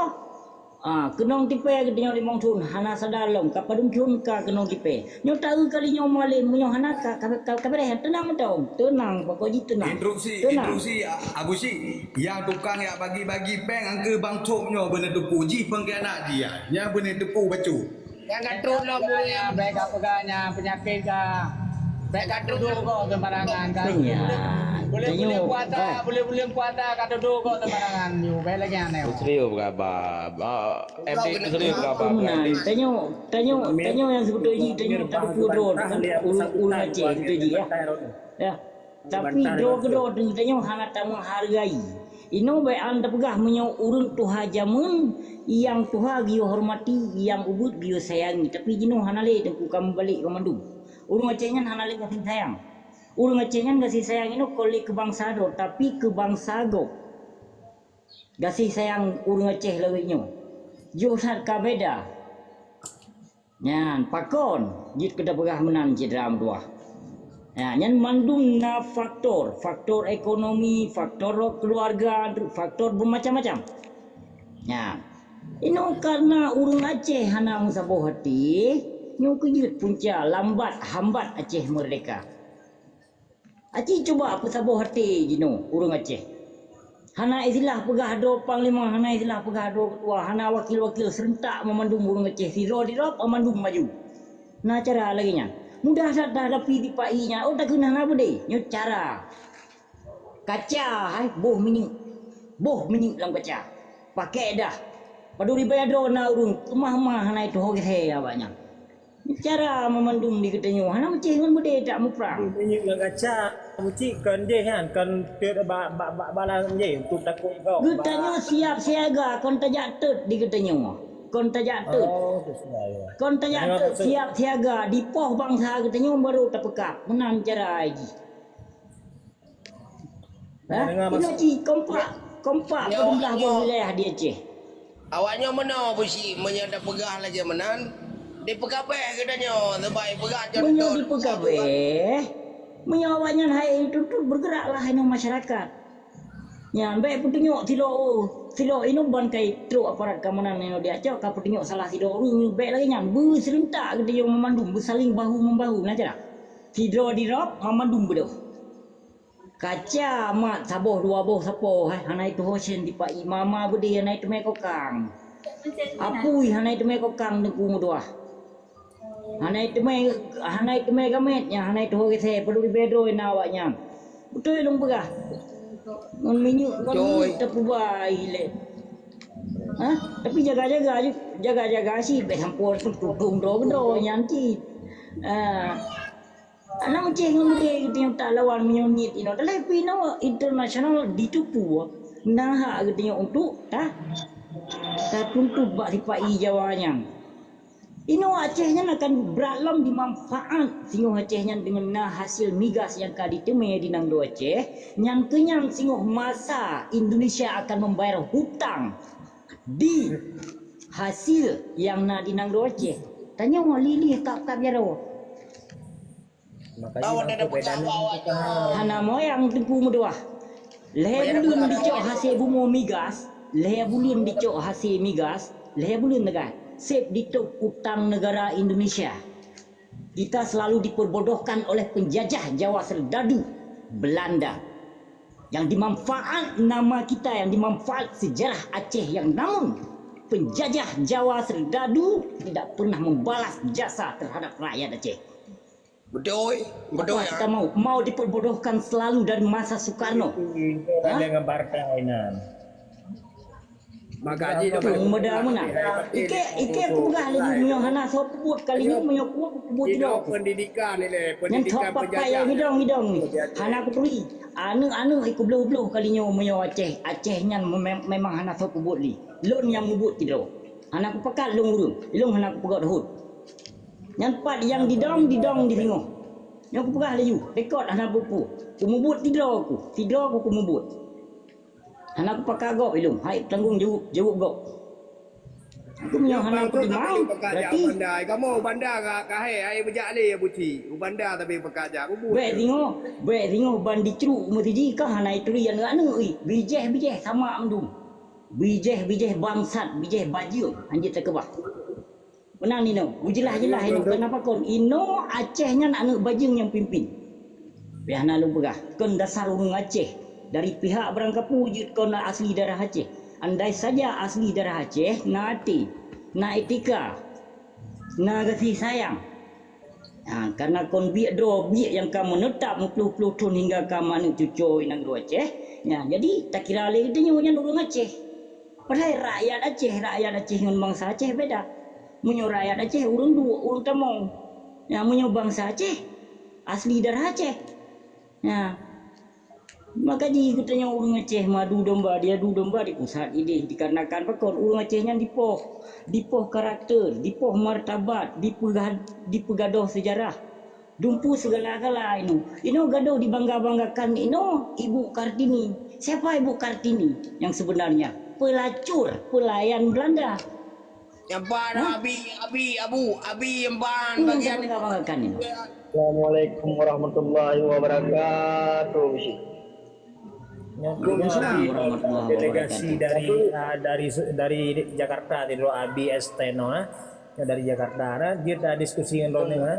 ah, keunong tipée geutanyoe limong thon hana sadar lom ka padum thon ka keunong tipée. Nyoe taeu kali nyoe malem meunyoe hana ka, ka, ka, ka beureh, teunang mantong. Teunang, pokok jih teunang. Instruksi, teunang. Instruksi, A-, Abu Syik. Nyang tukang nyang bagi-bagi péng angkeu bang Thop nyoe beuneuteupeu jih pengkhianat jih ya. Nyang beuneuteupeu bacut. Nyang ka trok lom ureuëng. Bék ka peugah nyan peunyakét ka. Bék ka tuduh kok sembarangan ka. Buleuen-buleuen puasa, buleuen-buleuen puasa ka tuduh kok sembarangan. Nyoe bék lagée nyan. Serius peugah ba, ba, M D serius peugah ba. Tanyoe, tanyoe, tanyoe nyang seubeutôi jih tanyoe taduku droe ureuëng Aceh beutôi jih ya. Ya. Tapi droe keudroe teuh tanyoe hana tameuhargai. Inoe bék an tapeugah meunyoe ureuëng tuha jameun, nyang tuha geuyue hormati, nyang ubit geuyue sayangi. Tapi jinoe hana lé teungku ka meubalek bandum. Ureuëng Aceh nyan hana lé gaséh sayang. Ureuëng Aceh nyan gaséh sayang inoe kon lé keu bansa droe, tapi keu bansa gob. Gaséh sayang ureuëng Aceh lagée nyoe. Jiôh that ka beda. Nyan pakon jeuet keu tapeugah meunan cit ram tuah. Ya, nyan mandum na faktor, faktor ekonomi, faktor keuluwarga, faktor beumacam-macam. Nyan. Inoe kareuna ureuëng Aceh hana meusaboh até, nyoe keuh jeuet punca lambat hambat Aceh meurdeka. Aci cuba peusaboh até jinoe ureuëng Aceh. Hana istilah peugah droe panglima, hana istilah peugah droe keutua, hana wakil-wakil, seurentak meumandum ureuëng Aceh sidroe-sidroe meumandum maju. Na cara lagée nyan. Mudah that tahadapi dipahi nyan, oh takheun hana beudé, nyoe cara. Kaca hai boh minyeuk. Boh minyeuk lam kaca. Pakék dah. Padub ribée droe na ureuëng keumah-mah hana ituho geuthée awaknyan. Cara meumandum di geutanyoe hana meucéh ngon beudé tak muprang. Minyeuk ngon kaca, meucik kon jih nyan, kon teut ba, ba, ba, bala jih untuk takot gob. Geutanyoe siap siaga kon tajak teut di geutanyoe. Kon tajak teut. Oh, tu sudah, ya. Kon tajak teut siap siaga dipoh bansa geutanyoe baru tapeukab. Meunan cara jih. Hah? Inoe cit kompak, kompak padum blah boh wilayah di Aceh. Awaknyoe meunoe Abu Syik, meunyoe tapeugah lagée meunan, dipeukabeh geutanyoe, sabab peugah contoh. Meunyoe dipeukabeh, meunyoe awaknyan hai tuntut, bergeraklah inoe masyarakat. Nyan bék peutunyok siloe, siloe inoe ban kai trok aparat keamanan inoe diacok ka peutunyok salah sidroe ureuëng, bék lagée nyan. Beuseurentak geutanyoe meumandum, beusaling bahu membahu na cara. Sidroe dirab meumandum beudôh. Kaca mat saboh dua boh sapoh, hai, hana ituho sen dipahi, mama beudé hana iteumé kokang. Apui hana iteumé kokang teungku meutuah. Hana teumé, hana teumé gamét nyan, hana tuho gesé, padub ribée droe na awaknyan. Beutôi lôn peugah. Ngon minyeuk, ngon minyeuk tapeuba ilée. Ha? Tapi jaga-jaga ju, jaga-jaga cit, bèk sampoe tutong droe-droe nyan cit. Ha. Aneuk Aceh ngon Madura geutanyoe talawan meunyoe niet inoe. Talèe pih inoe internasional jiteupeue na hak geutanyoe untuk ta, tatuntut bak sipa-i Jawa nyan. Inoe Aceh nyan akan brat lom dimanfaat singoh Aceh nyan deungon na hasil migas nyang ka jiteumé di nanggroe Aceh, nyan keu nyan singoh masa Indonesia akan membayar hutang di hasil nyang na di nanggroe Aceh. Tanyoe lilih kap-kap jaroe. Makanya bang tu beda ni kita. Hana moyang Teungku meutuah. Lhèe buleuen dicok hasé bumoe migas, lhèe buleuen dicok hasé migas, lhèe buleuen teuka. Sép ditôb utang negara Indonesia. Kita selalu diperbodohkan oleh penjajah Jawa serdadu Belanda. Yang dimanfaat nama kita, yang dimanfaat sejarah Aceh yang namun penjajah Jawa serdadu tidak pernah membalas jasa terhadap rakyat Aceh. Beutôi, beutôi. Apa kita mau, mau diperbodohkan selalu dari masa Soekarno? Itu ada ngebarta inan. Maka ji tu. Muda meunan. Ike, ike aku peugah laju meunyoe hana soe peubuet kali nyoe, meunyoe kuat peubuet juga. Pendidikan ni leh, pendidikan penjajah. Nyang top papai yang hidong-hidong ni. Hana aku turi. Aneuk-aneuk ikut bloh-bloh kali nyoe meunyoe Aceh. Aceh nyan mem-, memang hana soe peubuet li. Lôn nyang mubuet kidroe. Hana aku pakat lôn ureueng. Lôn hana aku peugah dahut. Nyan pat nyang didong, didong di singoh. Nyoe kupeugah laju, rekod hana peue-peue. Kumubuet sidroe ku, sidroe ku kumubuet. Hana kupakat gob ilong, hai tanggong jaweueb, jaweueb gob. Aku meunyoe hana kutimang, berarti Banda, kamoe Banda ka, ka hai, hai beujak lé Abu Ci. U Banda tapi pekat jak kubuet. Bèk singoh, bèk singoh ban dicruk meusiji ka hana ituri aneuk-aneuk ih. Bijéh-bijéh sama mandum. Bijéh-bijéh bangsat, bijéh bajeueng, hanjeuet takeubah. Meunan inoe, beujeulaih-jeulaih inoe, kenapa kon? Inoe Aceh nyan aneuk bajeueng nyang pimpin. Pih hana lôn peugah, kon dasar ureueng Aceh. Dari pihak barangkapeue jeuet kon asli darah Aceh. Andai saja asli darah Aceh, na até, na etika, na gaséh sayang. Ha, karena kon biek droe, biek nyang ka meunetap meuploh-ploh thon hingga ka meuaneuk cucoe i nanggroe Aceh. Ya, jadi takira lé geutanyoe nyan ureueng Aceh. Padahai rakyat Aceh, rakyat Aceh ngon bansa Aceh beda. Meunyoe rakyat Aceh ureueng duek, ureueng tamong. Ya, meunyoe bansa Aceh, asli darah Aceh. Ya. Maka ji geutanyoe ureueng Aceh meuadu domba, diadu domba di pusat idéh, dikarenakan pakon ureueng Aceh nyan dipoh, dipoh karakter, dipoh martabat, dipeuga-, dipeugadôh seujarah. Dumpeue segala-gala inoe. Inoe gadôh dibangga-banggakan inoe Ibu Kartini. Siapa Ibu Kartini yang sebenarnya? Pelacur, pelayan Belanda. Nyang ban abi, abi, abu, abi nyang ban bagian. Assalamualaikum warahmatullahi wabarakatuh. Waalaikumsalam warahmatullahi wabarakatuh. Delegasi dari, ah, dari, dari Jakarta, dari Abi Esteno, ah. Dari Jakarta, nah, kita diskusi dengan Roni, ah.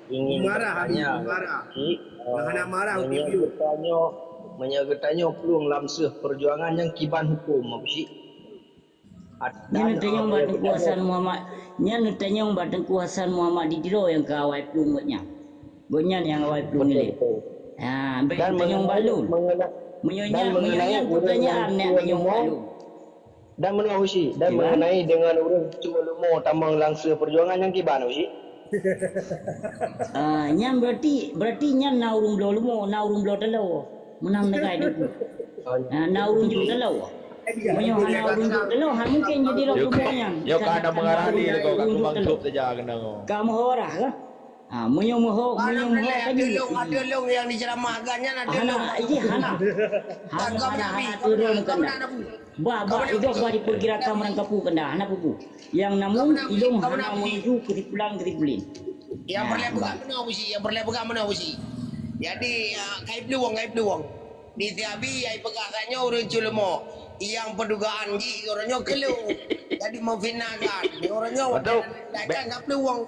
Ingin marah, bertanya, marah. Cik, eh, hana marah, meunyoe geutanyoe, meunyoe geutanyoe plueng lam seuh perjuangan nyang kiban hukum, Abu Cik? Nyan neutanyong bak Teungku Hasan Muhammad, nyan neutanyong bak Teungku Hasan Muhammad di Tiro nyang ka awai plueng gobnyan. Gobnyan nyang awai plueng ilée. Ha, bèk neutanyong bak lôn. Meunyoe nyan, meunyoe nyan peutanyaan nyan neutanyong bak lôn. Dan meunoe Abu Cik, dan mengenai dengan ureueng cue leumo tamong lam seuh perjuangan nyang kiban Abu Cik? Ah, nyan berarti, berarti nyan na ureueng bloe leumo, na ureueng bloe taloe. Meunan neugah Teungku. Ah, na ureueng jok taloe. Meunyoe hana ureueng jok taloe, hana mungken jadi lom leumo nyan. Yo ka na mengarah di lego ka kubang sop saja kena ngo. Ka meuhorah ke? Ha, meunyoe meuho, meunyoe meuho tadi. Ada long, ada long yang diceramahkan nyan ada long. Hana, iya, hana. Hana, hana, hana turun kena. Bah, bah, igoh bah diperkirakan meurangkapu kena, hana pupu. Yang namun ilong hana menuju kesimpulan-kesimpulan. Yang perlu pegang mana usi, yang perlu pegang mana usi. Jadi, ah, kai peluang, kai peluang. Di Tiabi, ai peugah tanyoe ureueng cue leumo. Yang perdugaan jih, ureueng nyoe kelu. Jadi, memfitnahkan. Ureueng nyoe, betul. Kan ka peluang.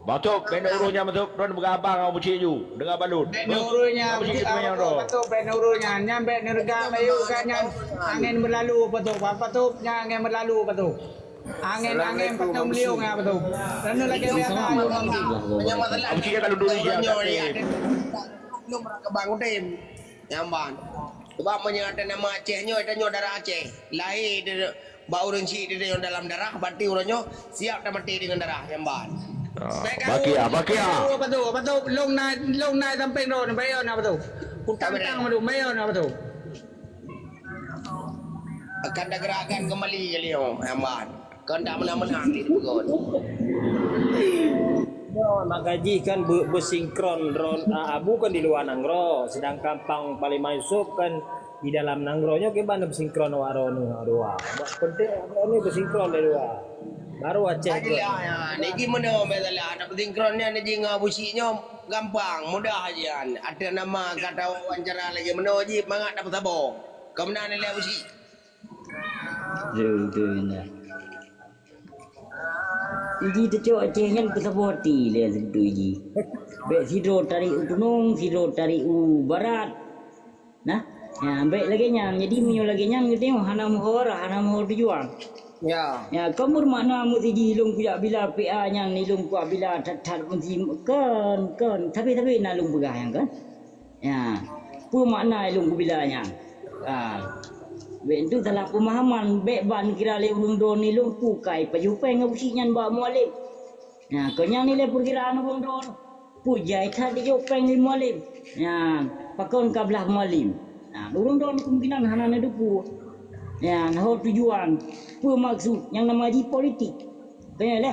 Masuk, bèk ureueng nyan masuk, droen beugabang Abu Cik ju. Dengar balon. Bèk ureueng nyan, Abu Cik Cik, masuk, bèk ureueng nyan. Nyan bèk neureuga mayuka nyan. Angén beulalu, apa tu? Apa tu? Nyan angén beulalu, apa tu? Angén-angén Assalamualaikum, peutông Abu liong Syik. Ya betul. Lalu lagi biasa. Assalamualaikum. Hanya masalah Abu Syik kalau dulu orang ya, nyoe tapi ni ada belum ke Bang Udin. Nyaman. Sebab meunyoe ada nama Aceh nyoe, ada nyoe darah Aceh. Lahir di bak ureueng syik di dalam darah, berarti ureueng nyoe siap dan mati dengan darah, nyaman. Ah, bakia, bakia. Apa tu? Apa tu? Long nai, long nai samping tu, bayar apa tu? Utang tang tu, bayar apa tu? Akan digerakkan kembali kali nyoe, nyaman. Kon dak menang-menang di Lebanon. Nyoe, maka jih kan be-, beusinkron droe, a, Abu kan di luwa nanggroe, sedangkan Panglima Yusuf kan di dalam nanggroe. Nyoe kiban beusinkron awak droeneuh dua. Buat penting awak droeneuh beusinkron di luwa. Baru Aceh. Adalah, ya, niji meunoe masalah, ada beusinkron nyan niji ngon Abu Syik nyoe gampang, mudah aja. Ada nama kata wawancara lagi meunoe jih, mangat dapat sabo. Kemana nilai Abu Syik? Betul, betul, betul. Iji teucok Aceh nyan peusaboh até lé sibeutôi jih. Bèk sidroe tarék u tunong, sidroe tarék u barat. Nah, ya, bèk lagèe nyan. Jadi, meunyoe lagèe nyan, geutanyoe hana meuhora, hana meuhora tujuan. Ya. Ya, kon beumakna meusti jih ilôn kujak bila P A nyan, ilôn kujak bila that-that meusti kon, kon. Tapi, tapi na lôn peugah nyan kan. Ya, peue makna ilôn kubila nyan? Ha, bèk tu salah peumahaman, bèk ban kira lé ureueng droeneuh ilôn peue kai pajoh péng Abu Syik nyan bak Mualem. Ya, kon nyan nilai peukiraan ureueng droeneuh. Peue jai that jijoh péng lé Mualem. Ya, pakon ka blah Mualem. Ya, ureueng droeneuh kemungkinan hana neuteupeue. Ya, ho tujuan, peue maksud nyang nama jih politik. Keu nyan lé.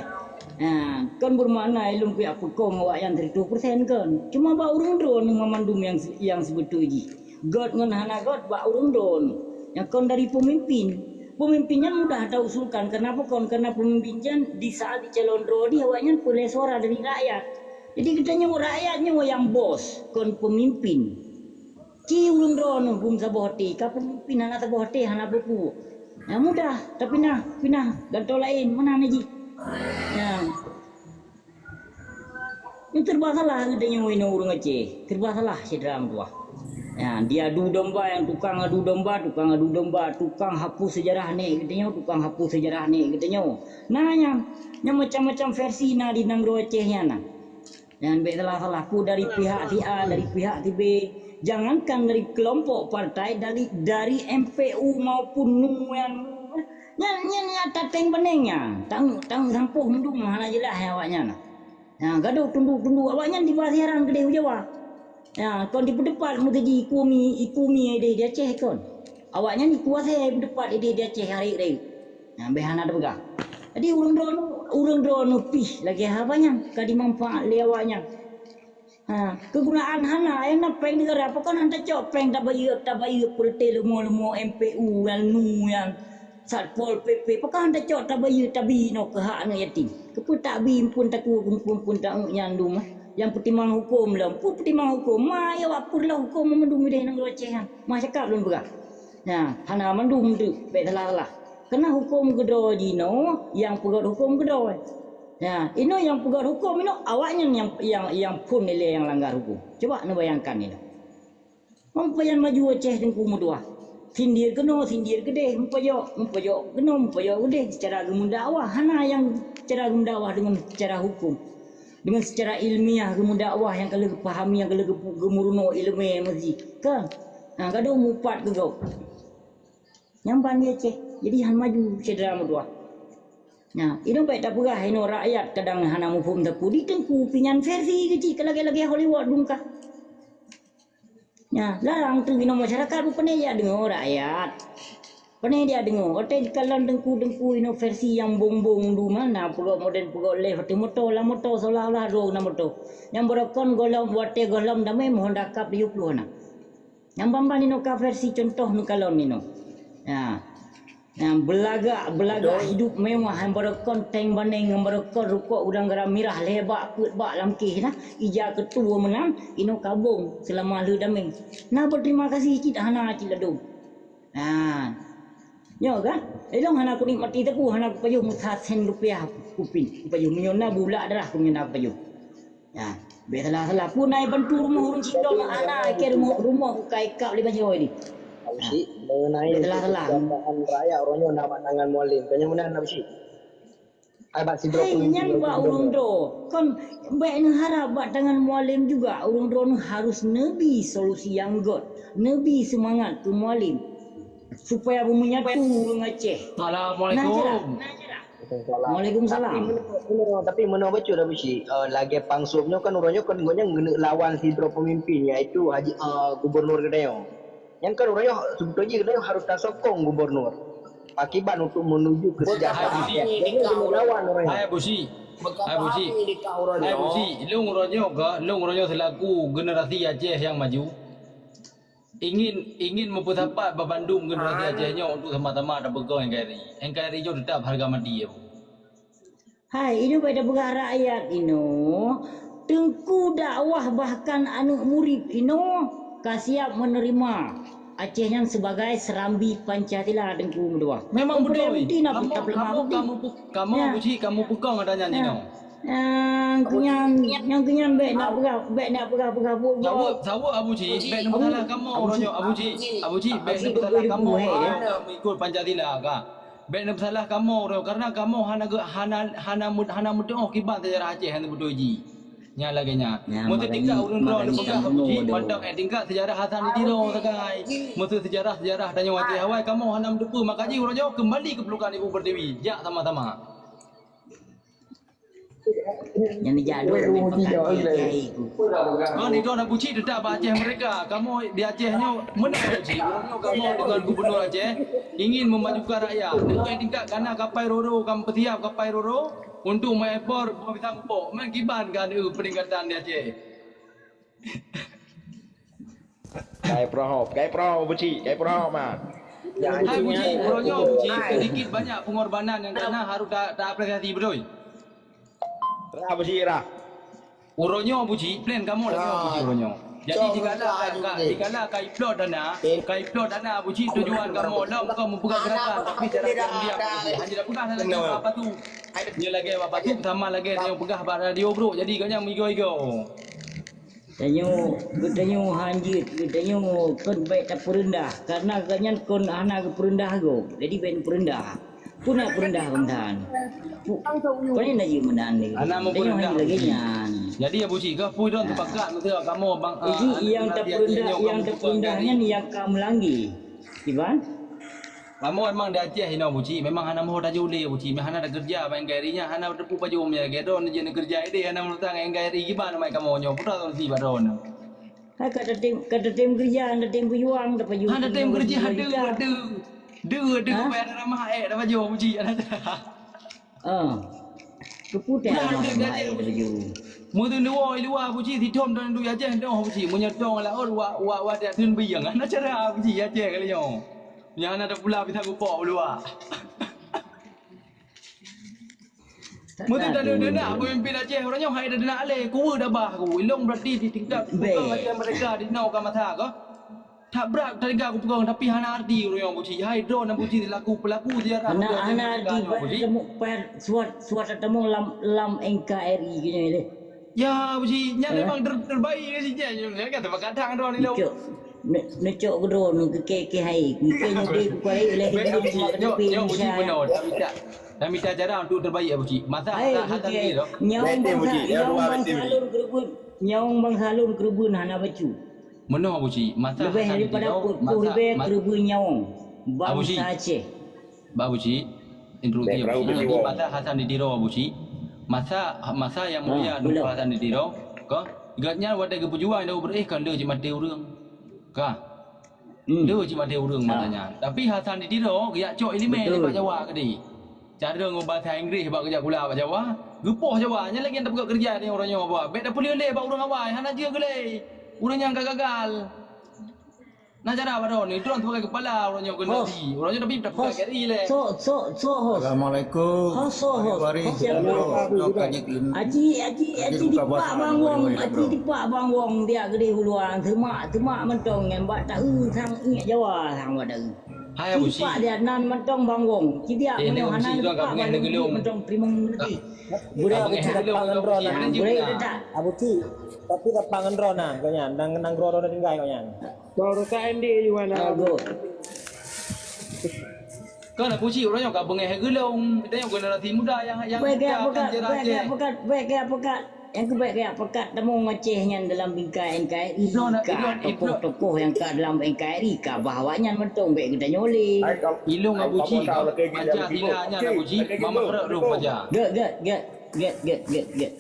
Ha, kon beumakna ilôn kujak peukong awaknyan sireutoh persen kon. Cuma bak ureueng droeneuh mandum nyang, nyang sibeutôi jih. Gèt ngon hana gèt bak ureueng droeneuh. Nyang kon dari peumimpin. Peumimpin nyan mudah tausulkan. Keunapa kon? Karena peumimpin nyan di saat jicalon droe jih awaknyan peureulee suara dari rakyat. Jadi geutanyoe rakyat nyoe nyang bos, kon peumimpin. Ci ureueng droeneuh beusaboh até, ka peumimpin hana saboh até, hana peue-peue. Nyang mudah, tapi na pinah gantoe laén, meunan jih. Nyang, nyang teurba salah geutanyoe inoe ureueng Aceh, teurba salah syedara meutuwah. Nyang diadu domba, nyang tukang adu domba, tukang adu domba, tukang hapus seujarah nèk geutanyoe, tukang hapus seujarah nèk geutanyoe. Na nyang, nyang macam-macam versi na di nanggroe Aceh nyan na. Nyan bèk salah-salah, peue dari pihak si A, dari pihak si B. Jangankan dari kelompok partai, dari, dari M P U maupun nu nyan, nyan, nyan, nyan tateng baneng nyan. Tanggong, tanggong sampôh mandum hana jeulaih awaknyan. Nyan, gadôh tunduk-tunduk awaknyan diba siaran keudeh u Jawa. Nyan, kon dipeudeupat meuteujih iku mi, iku mi ideh di Aceh kon. Awaknyan iku asèe dipeudeupat ideh di Aceh rayeuk-rayeuk. Nyan, bèk hana tapeugah. Jadi, ureueng droeneuh, ureueng droeneuh pih lagèe haba nyan ka dimanfaat lé awaknyan. Ha, keugunaan hana, nyang na péng neugara, pakon han tacok péng tabayeue, tabayeue peuleuté leumo-leumo M P U nyan, nu nyan, Satpol P P, pakon han tacok tabayeue tabi inoe keu hak aneuk yatim. Keupeue tabi muphom takue, muphom ta-, nyan dum, eh? Nyang peutimang hukôm lom, peue peutimang hukôm? Ma, ya, wak peureuloh hukôm mandum ideh nanggroe Aceh nyan. Ma cakap lôn peugah. Nyan, hana mandum teuk, bèk salah-salah. Keureuna hukôm keudroe jinoe, nyang peugöt hukôm keudroe. Nyan, inoe nyang peugöt hukôm inoe, awaknyan nyang, nyang, nyang phôn ilèe nyang langgar hukôm. Cuba neubayangkan inoe. Meunyoe pajan maju Aceh Teungku meutuwah. Sindir keunoe, sindir keudeh, meupajok, meupajok keunoe, meupajok keudeh, seucara geumeudakwah. Hana nyang seucara geumeudakwah deungon seucara hukôm. Deungon seucara ilmiah geumeudakwah nyang ka lheueh geupahami, nyang ka lheueh geupu-, geumeurunoe ileumèe meusti. Kan? Ha, gadôh mupat keu gob. Nyan ban di Aceh. Jadi han maju syedara meutuwah. Nah, inoe bèk tapeugah inoe rakyat kadang hana muphom sapeue. Di Teungku pih nyan versi keuh cit, ka lagèe-lagèe Hollywood dum kah. Nyan, larang teuk inoe masyarakat beu pane jak deungoe rakyat. Pane jak deungoe, watèe jikalon Teungku-teungku inoe versi nyang bong-bong dum na, peugöt model peugöt leh watèe moto, lam moto seolah-olah droe na moto. Nyang barokon gohlom, watèe gohlom damé mohon dakap tujoh ploh na. Nyang ban-ban inoe ka versi contoh neukalon inoe. Nyan. Nyan beulagak, beulagak hidup mewah, nyang barokon tank baneng, nyang barokon rukok udang garam mirah, lhèe bak peuet bak lam kéh na, ija keutua meunan, inoe kabong seulama lheueh damé. Na beuterima kasih cit hana cit ladôm. Nyan. Nyoe kan? Ilôn hana kunikmati teungku, hana kupajoh meusasen rupiah kupin. Kupajoh meunyoe na bulak darah, meunyoe na kupajoh. Nyan, bèk salah-salah. Peue na bantu rumoh ureueng sindong, hana, keu rumoh, rumoh kai kap lé banyoe ni. Abu Syik, mengenai bèk salah-salah. Keujajahan rakyat uroe nyoe na bak tangan Mualem. Keu nyan meunan, Abu Syik? Hai bak sidroe pemimpin nyan bak ureueng droe. Kon bèk neuharap bak tangan Mualem juga, ureueng droe nyoe harus neubi solusi nyang göt, neubi seumangat keu Mualem supaya beumeunyatu ureueng Aceh. Assalamualaikum. Nah, jelas. Waalaikumsalam. Tapi meunoe, meunoe, tapi meunoe bacut dah bisi, eh, lagèe Pansub nyoe kan uroe nyoe kan gobnyan geuneuk lawan sidroe pemimpin, yaitu Haji, eh, Gubernur geutanyoe. Nyan kan uroe nyoe, seubeutôi jih geutanyoe harôh tasokong gubernur. Pakiban untuk menuju kesejahteraan rakyat. Jadi, geuneuk lawan uroe nyoe. Hai Abu Syik. Hai Abu Syik. Hai Abu Syik, lôn uroe nyoe ka, lôn uroe nyoe selaku generasi Aceh nyang maju. Ingin, ingin meupeusapat bak bandum generasi Aceh nyoe untuk sama-sama tapeugah NKRI. NKRI nyoe teutap hareuga mati, ya. Hai, inoe bèk tapeugah rakyat inoe. Teungku dakwah bahkan aneuk murit inoe ka siap menerima Aceh nyan sebagai serambi Pancasila, Teungku meutuah. Memang beutôi. Kamoe, kamoe, kamoe, kamoe Abu Syik, kamoe peukong ata nyan inoe. Nyang keunyan, nyang keunyan bèk nak peugah, bèk nak peugah-peugah buet. Saweub, saweub Abu Syik, bèk neupeusalah kamoe uroe nyoe, Abu Syik. Abu Syik, bèk neupeusalah kamoe uroe nyoe meuikot Pancasila ka. Bèk neupeusalah kamoe uroe nyoe, karena kamoe hana ge-, hana, hana meu-, hana meutu'oh kiban seujarah Aceh nyang seubeutôi jih. Nyan lagèe nyan. Meuseu tingkat ureueng droe neupeugah Abu Syik, mantong eh tingkat seujarah Hasan di Tiro sagai. Meuseu seujarah-seujarah tanyoe Aceh awai kamoe hana meuteupeue, maka jih uroe nyoe keumbali keu Peulukan Ibu Pertiwi. Jak sama-sama. Nyang dijak dua lebih pekat kiai-kiai ku. Kon itu Abu Syik teutap bak Aceh merdeka. Kamoe di Aceh nyoe meunan Abu Syik. Uroe nyoe kamoe deungon gubernur Aceh ingin memajukan rakyat. Deungon tingkat kana kapai roro, kamoe peusiap kapai roro untuk mengekspor buah pisang pok. Meukiban kan, eh, peningkatan di Aceh. Kai proh, kai proh, Abu Syik, kai proh, man. Hai Abu Syik, uroe nyoe Abu Syik, sedikit banyak pengorbanan nyang kana harôh ta-, taapresiasi beutôi. Rah, Abu Syik, rah. Uroe nyoe Abu Syik, plan kamoe lagèe nyoe Abu Syik uroe nyoe. Jadi, dikala ka, dikala ka iplot dana, ka iplot dana Abu Syik, tujuan kamoe lom kon meupeugah gerakan, tapi cara diam-diam Abu Syik. Hana tapeugah lagèe bak patu. Nyoe lagèe bak patu, sama lagèe nyang peugah bak radio brôk. Jadi, gobnyan meuigoe-igoe. Tanyoe, geutanyoe han jeuet, geutanyoe kon bèk tapeureundah, karena gobnyan kon hana geupeureundah gob, jadi bèk neupeureundah. Peue na peureundah keunan? Pu-, pane na jeuet meunan lé. Hana meupeureundah. Tanyoe hana lagèe nyan. Jadi, Abu Syik, kah peue droen teupakat, meuseu kamoe bang, ah, nyang tapeureundah, nyang tapeureundah nyan nyang ka meulanggi. Kiban? Kamoe memang di Aceh inoe, Abu Syik, memang hana meuho tajak u lé, Abu Syik, memang hana takeureuja bak NKRI nyan, hana teupeue pajoh meunyo lagèe droen jeuet neukeureuja idéh, hana meunutang NKRI kiban, mai kamoe nyoe, peue solusi bak droen. Hai ka tatem, ka tatem keureuja, tatem peujuang, tapajoh. Hana tatem keureuja, deuh, deuh. Deuh, deuh, payah taramah, eh, tapajoh, Abu Syik, hana. Ah. Keupeue teuh lamah ramai laju. Meunyoe woe i luwa Abu Syik, sithom dan duek Aceh, doh Abu Syik. Meunyoe tong laôt, wak, wak, wak, tiak theun bieng. Hana cara Abu Syik, Aceh kali nyoe. Nyang hana tapula bisa gupok u luwa. Meunyoe tadeuh deunak pemimpin Aceh, uroe nyoe hai deunak lé, kuwe dabah ku. Ilong berarti di tingkat tukang Aceh merdeka di noe ka masa kah? That brat teuga kupeugah, tapi hana arti uroe nyoe Abu Syik. Hai droen Abu Syik selaku pelaku sejarah. Hana, hana arti, Abu Syik. Temu, suat, suat temu lam, lam NKRI keu nyoe lé. Ya, Abu Syik, nyan memang ter-, terbaik ke Syik nyan. Nyan kan teuma kadang droen ni. Neucok, ne-, neucok keu droen keu ke, ke hai. Ke nyoe deh, bukan lagi, lagi. Baik, Abu Syik, nyoe, nyoe Abu Syik beuna. Dah minta, dah minta cara untuk terbaik Abu Syik. Masa, hai, masa, masa ni tu. Nyawong bangsa, nyawong bangsa lôn keureubeuen, nyawong bangsa lôn keureubeuen hana bacut. Meunoe Abu Syik, masa Hasan di Tiro, masa, masa keureubeuen nyawong bangsa Aceh. Ba Abu Syik, interupsi Abu Syik. Masa Hasan di Tiro Abu Syik, masa, masa Yang Mulia Teungku Hasan di Tiro, ka, gobnyan watèe geupeujuang di Daud Beureu'éh ka le jimaté ureueng. Ka. Le jimaté ureueng masa nyan. Tapi Hasan di Tiro geujak cok ileumèe nibak Jawa keudéh. Cara ngon bahasa Inggris bak geujak kula bak Jawa, geupoh Jawa, nyan lagèe nyang tapeugah keureuja nyoe uroe nyoe bah. Bèk tapeuleueh lé bak ureueng awai, hana jeuet geulé. Ureueng nyan ka gagal. Na cara bak droen, droen sebagai kepala uroe nyoe keuneuk di. Uroe nyoe tapi tapeugah keu lé. Sok, sok, sok, hos. Assalamualaikum. Hos, sok, hos. Aci, aci, aci tipak bang wong, aci tipak bang wong dia geudeh uluan. Semak, semak mantong nyan bak taeu sang ingat Jawa sang bak taeu. Hai Abu Syik. Sipak dia nan mantong bang wong. Cibiak eh, mantong hana sipak bang wong mantong trimong lagi. Budak Abu Syik, tapi dapat ngendro na kau nyan, nang nang gro tinggai kau nyan. Baru ka N D juga lah. Aduh. Kan Abu Syik, uroe nyoe ka beungéh geulong, tanyoe generasi muda nyang, nyang Bék gaya muda pekat, kan bék gaya pekat, bék gaya pekat. Nyang keuh bék gaya pekat, tamong Aceh nyan dalam bingkai N K R I, ka tokoh-tokoh nyang ka dalam N K R I, ka bah awaknyan mantong, bék geutanyoe lé. Ilong Abu Syik, Pancasila nyan Abu Syik, mamak rot lôn Pancasila. Gét, gét, gét, gét, gét, gét, gét.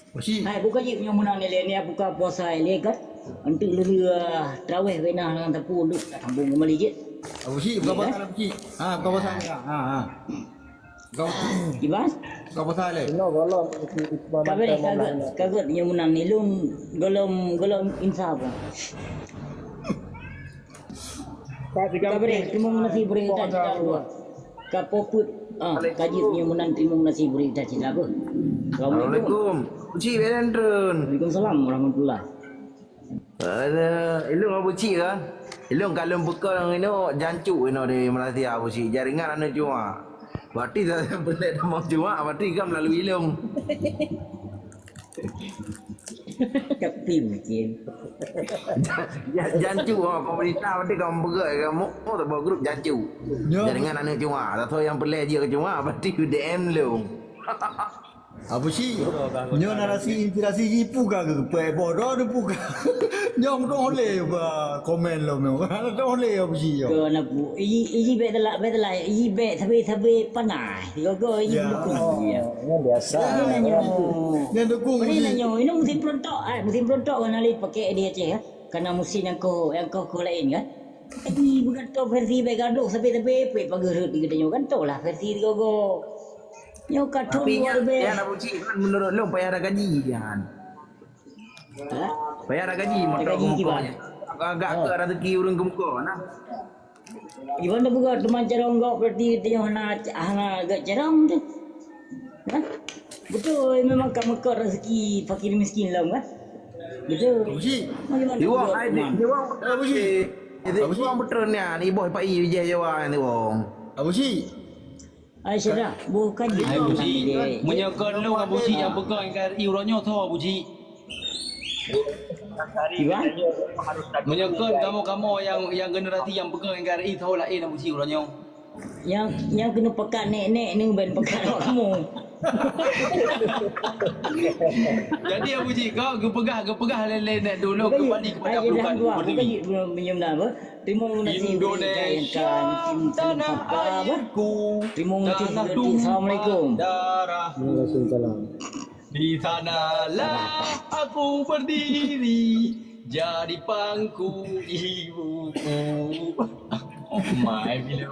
Abu Syik. Hai, buka jih meunyoe meunan ilée, ni buka puasa ilée kan. Untuk lulu, ah, tarawih bina dengan tepu duk sambung kembali jih. Abu Syik, buka puasa Abu Syik. Ha, buka puasa ni. Ha, ha. Buka puasa. Gimana? Buka puasa ilée. Inoe golom. Kabeh kagak, kagak meunyoe meunan ilong golom, golom insaf. Kabeh terima kasih beri kita, kita dua. Ka po peuet, ah, ka jeuet nyoe meunan teurimong nasi bri dah cit apa. Assalamualaikum. Assalamualaikum. Abu Syik, bèk lôn treun. Waalaikumsalam warahmatullah. Ada, ilong Abu Syik kah? Ilong ka lôn peuka nyang inoe, jancuk inoe di Malaysia Abu Syik. Jaringan aneuk cuma. Berarti dah boleh dah mau cuma, berarti kan melalui ilong. Tapi mungkin. Ja-, ja-, jancuk, ha, pemerintah berarti kamu peugah, kamu, oh, tak bawa grup jancuk. Nyoe. Jaringan aneuk cuma, atau yang pelai dia ke cuma, berarti D M lu. Abu Syik, nyoe narasi inspirasi jih peugah ke, peue bodoh tu peugah. Nyong tu oleh ba komen lo nyoe. Tu oleh Abu Syik nyoe. Ke na bu, iji, iji bèk telat, bèk telat, iji bèk sabe-sabe panas. Tiga-tiga iji mendukung. Ya. Nyan biasa. Nyan dukung. Nyan dukung. Beri nanya, ini musim perontok, ah, musim perontok kan hari pakai di Aceh, ya. Karena musim yang ko, yang ko, ko lain kan. Jadi bukan tu versi bèk gaduh sabe-sabe pet pageut rot di geutanyoe kan tu lah versi tiga-tiga. Nyoe kartun. Tapi luar biasa. Nyan Abu Syik kan menurut lu payah ada gaji kan. Hah? Payah ada gaji motor gaji ke muka. Agak ke rezeki ureueng ke muka nah. Iban dah buka teman carong gok berarti dia hana, hana agak carong tu. Hah? Betul, memang ka meukat rezeki fakir miskin lom kan? Betul. Abu Syik. Bagaimana? Iwang, Abu Syik. Iwang betul ni, ni bos Pak I bijih Jawa ni wong. Abu Syik. Ai syedara, bukan. Hai Abu Syik, meunyoe kon lôn Abu Syik nyang peugah N K R I uroe nyoe tho Abu Syik. Kiban? Meunyoe kon kamoe-kamoe nyang, nyang generasi nyang peugah N K R I tho laén Abu Syik uroe nyoe. Nyang, nyang keuneuk peugah nek-nek ni ban peugah lom kamoe. Jadi Abu Syik, kau geupeugah, geupeugah lé-lé nek dulu kembali kepada pelukan. Bukan, bukan, bukan, bukan, bukan, bukan, Teurimong gaséh Indonesia, tanah airku, tanah tumpah darahku. Waalaikumsalam. Di sanalah aku berdiri, jadi pangku ibuku. Oh my, bila